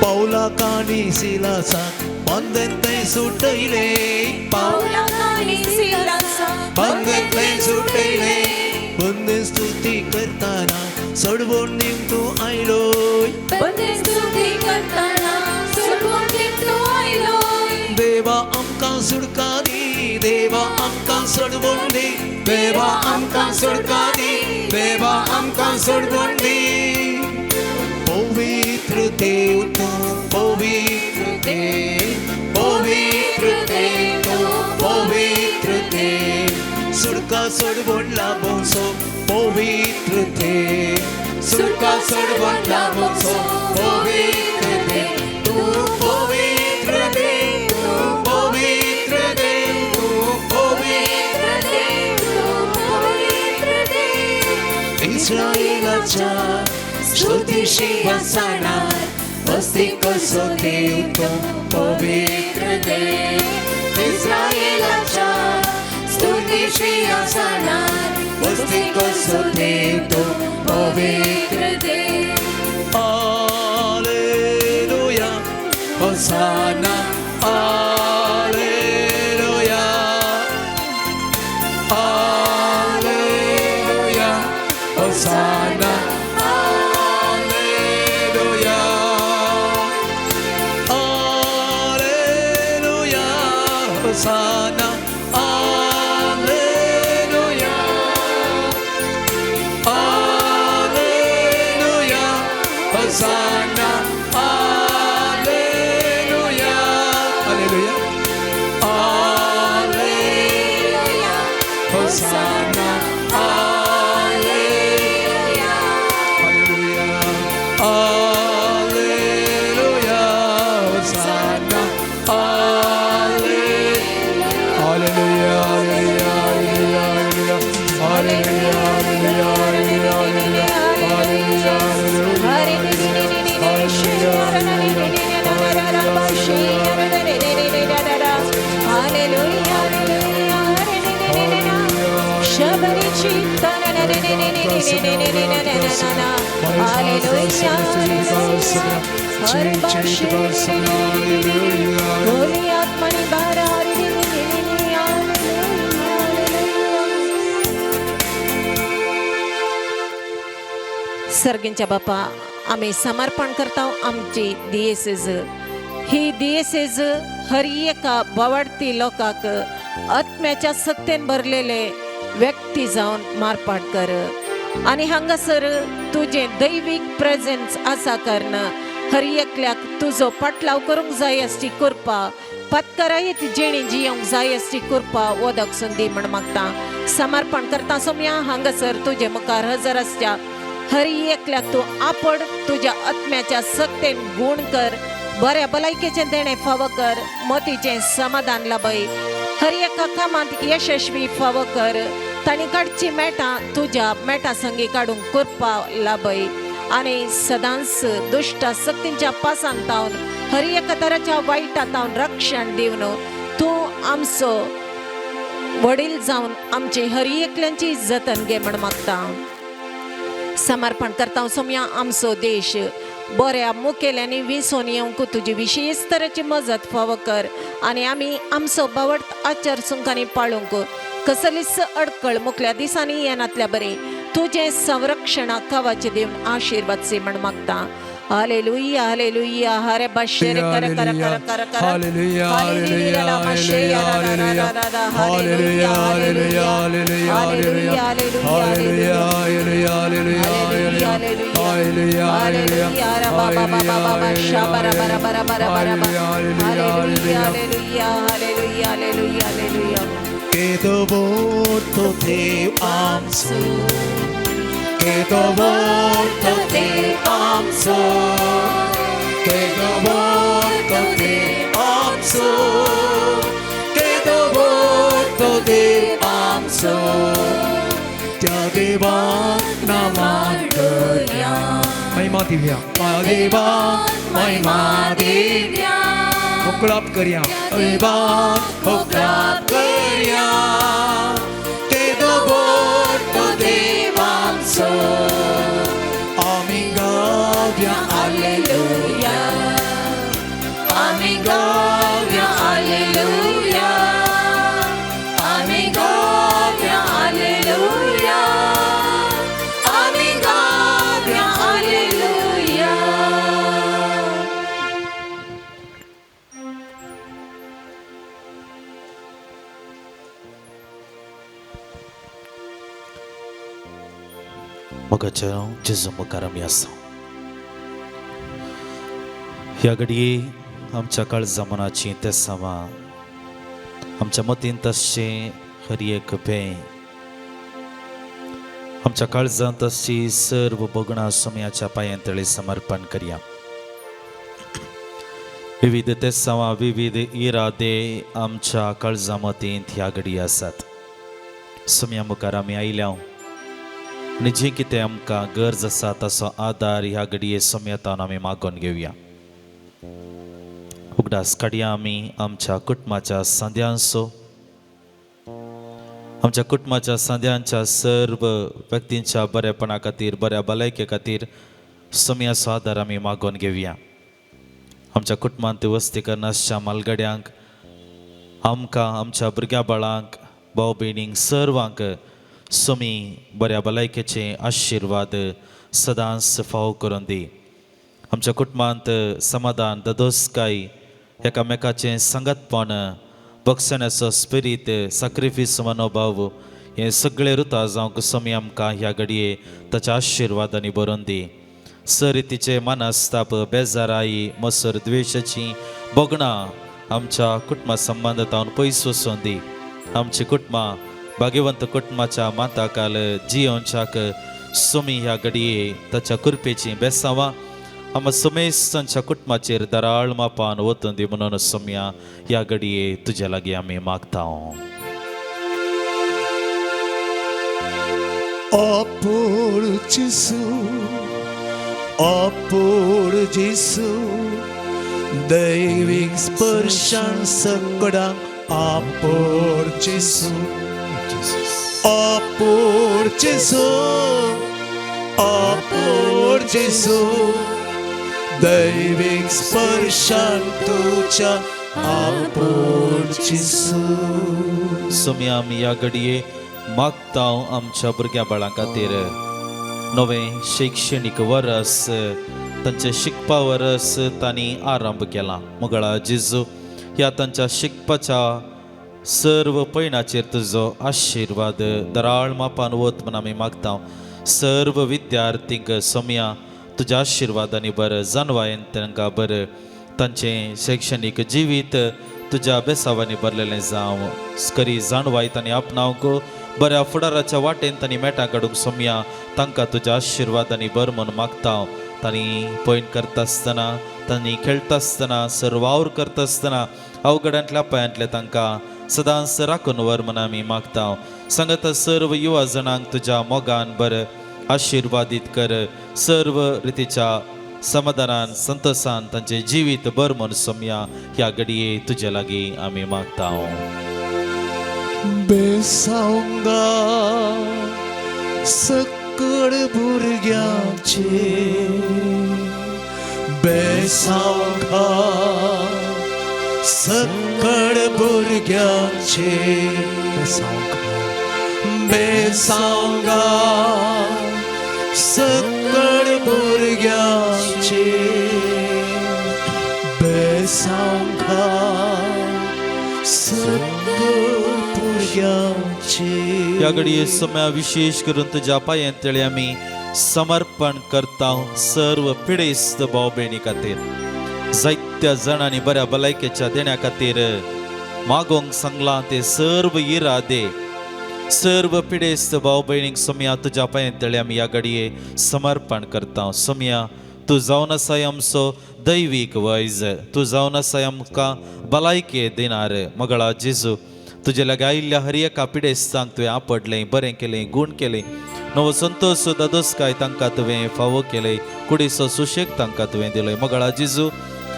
पावला काणी सिलासा बंधन ते सुटयले. पावलांनी सिलासा बंधन ते सुटयले. बंधन स्तुती करताना सोडवून दिवंक तूं आयलोय. बंदे स्तुती करताना सोडवून दिवंक तूं आयलोय. देवा आमकां सुटका दी, देवा आमकां सोडवून दी, देवा आमकां सुटका दी, देवा आमकां सोडवून दी. पवित्र देव तूं पवित्र देव, पवित्र देव तूं पवित्र देव. सुटका सोडवून लाभोसो पवित्र देव, सुटका सोडवून लाभोसो पवित्र देव. तूं पवित्र देव, तूं पवित्र देव, तूं पवित्र देव, तूं पवित्र देव. इस्रायलाच्या स्तुती सिंहासनार वस्ती करचो देव, तूं पवित्र देव. इस्रायलाच्या स्तुती सिंहासनार वस्ती करचो देव, तूं पवित्र देव. हालेलुया होसाना हालेलुया हालेलुया होसाना हालेलुया हालेलुया होसाना हालेलुया हालेलुया. Hosanna, Alleluia, Alleluia, Alleluia, Hosanna, Alleluia, Alleluia, Alleluia, Hosanna, Alleluia, Alleluia, Alleluia, Alleluia, Alleluia, Alleluia, Alleluia, सर्गींच्या बापा, आमी समर्पण करता आमची दियेसेज. ही दियेसेज हर एका बावडती लोकांक आत्म्याच्या सत्तेन भरलेले व्यक्ती जावन मारपाट कर आनी हांगासर तुजें दैवीक प्रेझेन्स आसा कारण हर एकल्याक तुजो पाटलाव करूंक जाय आसची कृपा, पत्करायत जिणी जियोंक जाय आसची कृपा वदक संदी म्हण मागता. समर्पण करता सोम्या हांगासर तुजे मुखार हजर आसच्या हर एकल्याक तूं आपड, तुज्या आत्म्याच्या सक्तेन गूण कर, बऱ्या भलायकेचें देणें फावो कर, मतीचें समाधान लाभय, हर एका कामांत यशस्वी फावो कर, तांणी काडची मेटां तुज्या मेटां संगी काडूंक कृपा लाभय आनी सदांच दुश्ट सक्तींच्या पासान तावन हर एका तराच्या वायटा तावन रक्षण दिवन तूं आमचो वडील जावन आमचे हर एकल्यांची जतन घे म्हण मागता. समर्पण करता सोम्या आमचो देश बऱ्या मुखेल्यांनी विसोन येवंक तुजी विशेश तरेची मजत फावो कर आनी आमी आमचो बावडत आचार सुंकांनी पाळूंक कसलीच अडकळ मुखल्या दिसांनी येनातल्या बरें तुजें संरक्षणा कवाचे दिवन आशिर्वाद सी म्हण मागता. हालेलुया, हालेलुया, हरे बाशेरे कर कर कर कर कर. Hallelujah, hallelujah, hallelujah, hallelujah, hallelujah, hallelujah, hallelujah, hallelujah, hallelujah, hallelujah, hallelujah. केदो मोठो देव आमचो, केदो मोठो देव आमचो, केदो मोठो देव आमचो, केदो मोठो देव आमचो, त्या देवाक नमन करया, महिमा दिव्या, देवाक महिमा दिव्या, होकळाप करया, देवाक होकळाप करया, केदो मोठो देव आमचो, आमी गावया हालेलुया, आमी गावया हालेलुया, आमी गावया हालेलुया, आमी गावया हालेलुया. मोगाच्या जेजू मुखार आमी आसा. ह्या घडये आमच्या काळजा मनाची तेसांवां, आमच्या मतींत आसचें हर एक भें, आमच्या काळजांत आसची सर्व भोगणां सोम्याच्या पांयां तळी समर्पण करया. विविध तेसांवां, विविध इरादे आमच्या काळजा मतींत ह्या घडये आसात. सोम्या मुखार आमी आयल्या आनी जें कितें आमकां गरज आसा ताचो आदार ह्या घडये सोम्यातान आमी मागोवन घेवया. उगडास काडया आमी आमच्या कुटुंबाच्या सांद्यांचो, आमच्या कुटुंबाच्या सांद्यांच्या सर्व व्यक्तींच्या बरेपणा खातीर, बऱ्या भलायके खातीर सोम्याचो आदार आमी मागोवन घेवया. आमच्या कुटुंबांत वस्ती करनासच्या मालगड्यांक, आमकां, आमच्या भुरग्या बाळांक, भाव भयणींक सर्वांक सोमी बऱ्या भलायकेचे आशिर्वाद सदांच फावो करून दी. आमच्या कुटुंबांत समाधान, ददोसकाय, एकामेकाचें सांगातपण, बक्षण्याचो स्पिरीत, साक्रिफीस मनोभाव हें सगळें रुता जावंक सोमी आमकां ह्या घडये ताच्या आशिर्वादांनी भरून दी. सरितीचे मनस्ताप बेजाराई मसर द्वेशाची भोगणां आमच्या कुटुंबा संबंदांत पयस वचून दी. आमची कुटुंबां भाग्यवंत कुटुंबाच्या माताकाल जियोनच्याक सुमी ह्या घडये ताच्या कृपेची बेसांवां आमा सुमेस्तांच्या कुटुंबाचेर दराळ मापान वतून दी म्हणून सोम्या ह्या घडये तुज्या लागीं आमी मागता. अपोर जेसू, अपोर जेसू, दैवीक स्पर्शान सकडांक आपोर जेसू, अपोर जेसू, अपोर जेसू, दैवीक स्पर्शान तुज्या आपोर जेसू. सोम्या आमी ह्या घडये मागता आमच्या भुरग्यां बाळां खातीर नवें शैक्षणीक वरस तांचें शिकपा वरस तांणी आरंभ केला. मुगळा जेजू ह्या तांच्या शिकपाच्या सर्व पयणाचेर तुजो आशिर्वाद दराळ मापान वत म्हूण आमी मागता. सर्व विद्यार्थींक सोम्या तुज्या आशिर्वादांनी बरें जानवायेन तांकां बरें तांचें शैक्षणीक जिवीत तुज्या बेसावांनी भरलेलें जावं. करी जाणवाय तांणी आपणावंक बऱ्या फुडाराच्या वाटेन तांणी मेटां काडूंक सोम्या तांकां तुज्या आशिर्वादांनी बर म्हूण मागता. तांणी पयण करता आसतना तांणी खेळटा आसतना सर्वावर करता आसतना अवघडांतल्या पांयांतले तांकां सदांच राखून व्हर म्हूण आमी मागता. सांगता सर्व युवा जाणांक तुज्या मोगान बरें आशिर्वादीत कर. सर्व रितीच्या समाधानान संतोशान तांचें जिवीत बर म्हूण सोम्या ह्या घडये तुजे लागीं आमी मागता. बेसावंगा सकड भुरग्यांचे, बेसावंगा सकड भुरग्यांचे, बेसावंगा, बेसावंगा सकड भुरग्यांचे, बेसावंगा सकड भुरग्यांचे. ह्या घडये सोम्या विशेष करून तुज्या पांयांतळे आमी समर्पण करता सर्व पिडेस्त भाव भयणी खातीर. जायत्या जाणांनी बऱ्या भलायकेच्या देण्या खातीर मागोंक सांगलां ते सर्व इरादे सर्व पिडेस्त भाव भयणीक सोम्या तुज्या पांयांतळे आमी ह्या घडये समर्पण करता. सोम्या तूं जावन आसाय आमचो दैवीक वैज, तूं जावन आसाय आमकां भलायके दिनार. मगळा जेजू तुजे लागीं आयिल्ल्या हर एका पिडेस्तांक तुवें आपडलें, बरें केलें, गूण केलें, नवो संतोश दादोसकाय तांकां तुवें फावो केलें, कुडीचो सुशेग तांकां तुवें दिलोय. मगळा जेजू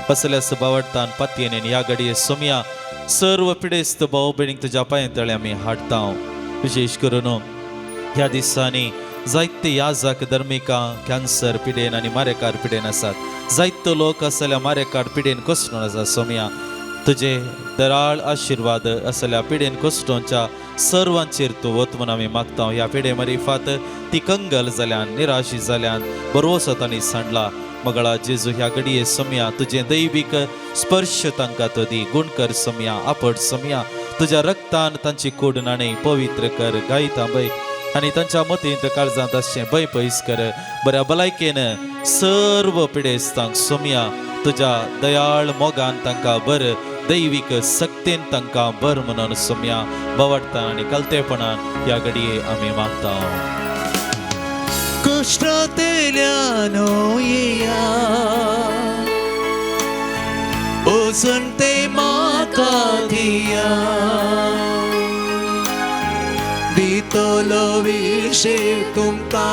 असल्या सभावटान पातयेन ह्या घडये सोम्या सर्व पिडेस्त भाव भयणीक तुज्या पांयांतळे आमी हाडटा. विशेष करून ह्या दिसांनी जायते याजक धर्मिकां कॅन्सर पिडेन आनी मारेकार पिडेन आसात. जायतो लोक असल्या मारेकार पिडेन कोसळून आसा. सोम्या तुजे दराळ आशिर्वाद असल्या पिडेन कोसळोंच्या सर्वांचेर तूं वत म्हूण आमी मागता. ह्या पिडे मरिफात ती कंगल जाल्यान निराशी जाल्यान बरवसो तांणी सांडला. मगळा जेजू ह्या घडये सोम्या तुजें दैवीक स्पर्श तांकां तो दी. गुण कर सोम्या, आपट सोम्या, तुज्या रक्तान तांची कूड नाणें पवित्र कर, गायता बय आनी तांच्या मतींत काळजांत आसचें भंय पयस कर. बऱ्या भलायकेन सर्व पिडेस्तांक सोम्या तुज्या दयाळ मोगान तांकां बर दैवीक सक्तेन तांकां बर म्हणून सोम्या बवडटा आनी कलतेपणान ह्या घडये आमी मागता. कश्टांतल्यान येया, वचून ते म्हाका दिया, दितलो विशेक तुमकां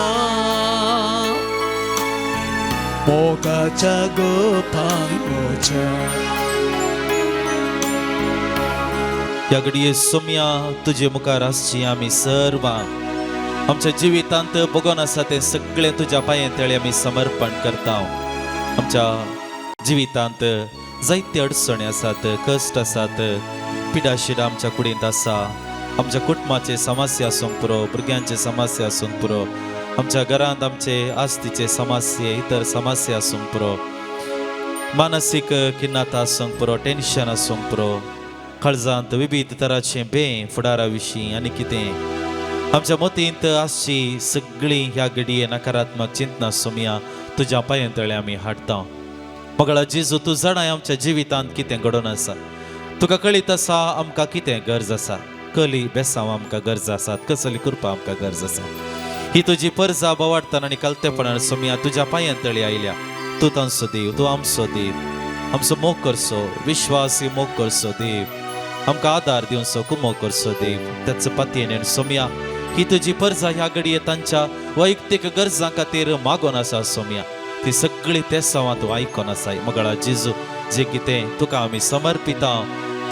मोगाच्या गोपांक म्हज्या. ह्या घडये सोम्या तुजे मुखार आसची आमी सर्वां आमच्या जिवितांत बगोन आसा तें सगळें तुज्या पांयांतळे आमी समर्पण करता. आमच्या जिवितांत जायते अडचणी आसात, कश्ट आसात, पिडाशिडा आमच्या कुडींत आसा. आमच्या कुटुंबाचे समस्या आसूंक पुरो, भुरग्यांचे समस्या आसूंक पुरो, आमच्या घरांत आमचे आस्तीचे समस्ये इतर समस्या आसूंक पुरो, मानसीक खिन्नता आसूंक पुरो, टेन्शन आसूंक पुरो, काळजांत विविध तराचें बें फुडारा विशीं आनी कितें आमच्या मतींत आसची सगळीं ह्या घडये नकारात्मक चिंतना सोमया तुज्या पांयांतळे आमी हाडटा. मगळा जेजू, तूं जाणाय आमच्या जिवितांत कितें घडोवन आसा. तुका कळीत आसा आमकां कितें गरज आसा, कली बेसांव आमकां गरज आसात, कसली कृपा आमकां गरज आसा. ही तुजी परजा बवाडताना आनी कलतेपणान सोमया तुज्या पांयांतळी आयल्या. तूं तांचो देव, तूं आमचो देव. आमचो मोग करचो, विश्वासी मोग करचो देव, आमकां आदार दिवचो, कुमोग करचो देव. त्याच पातयेन सोमया ही तुजी परजा ह्या घडये तांच्या वैयक्तीक गरजां खातीर मागोन आसा सोमया. ती सगळी तेसांवां तूं आयकोन आसाय. मगळा जेजू, जें कितें तुका आमी समर्पिता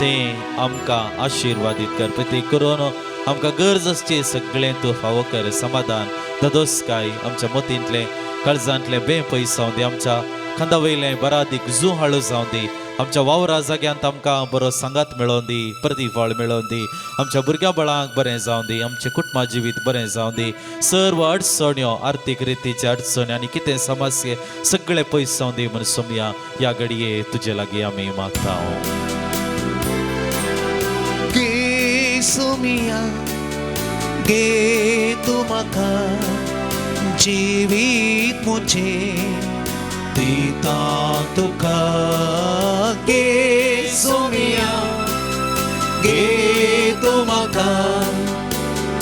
तें आमकां आशिर्वादीत कर. ते करून आमकां गरज आसची सगळें तूं फावो कर. समाधान ददोसकाय आमच्या मतींतलें काळजांतलें बें पयस जावं दी, आमच्या खांदा वयलें बरादीक जुहाळू जावं दी, आमच्या वावरा जाग्यांत आमकां बरो सांगात मेळोवन दी, प्रतिफळ मेळोवन दी, आमच्या भुरग्यां बाळांक बरें जावं दी, आमचें कुटुंबा जिवीत बरें जावं दी. सर्व अडचण्यो, आर्थीक रितीचे अडचण्यो आनी कितें समस्ये सगळे पयस जावं दी म्हूण सोमया ह्या घडये तुजे लागीं आमी मागता. गे सोमिया गे तूं म्हाका जिवीत म्हजें दिता तुका. गे सोमिया गे तूं म्हाका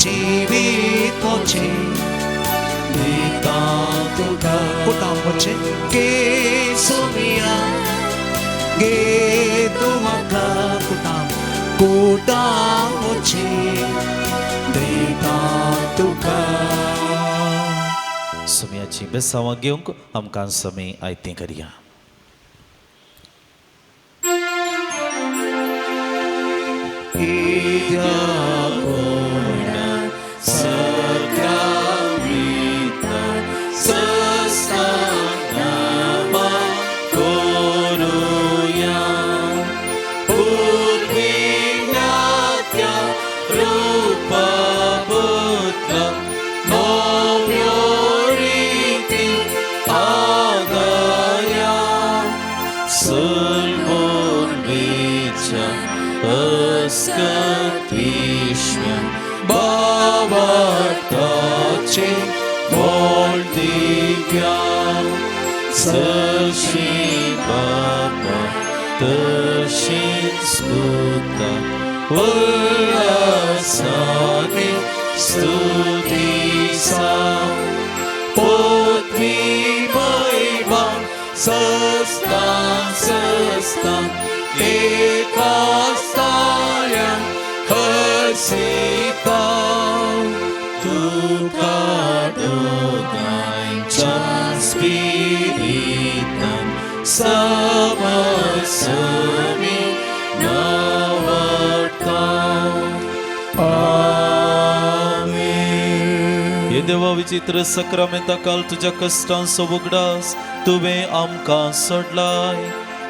जिवीत म्हजें दिता तुका. कोटा म्हजें गे सोमिया गे तूं म्हाका कोटा कोटा म्हजें दिता तुका. सोमयाची बेसांवां घेवंक आमकां समी आयतें करया. देवा विचित्र सक्रामेंता काल तुज्या कश्टांचो उगडास तुवें आमकां सोडलाय.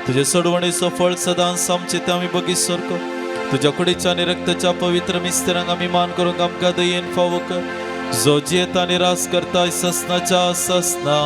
तुजे सोडवणेचो फळ सदांच आमचे ते आमी बगीत सारको. तुज्या कुडीच्या आनी रक्ताच्या पवित्र मिस्त्रांक आमी मान करूंक आमकां दयेन फावो कर. जो जियेता आनी रास करता ससनाच्या ससना.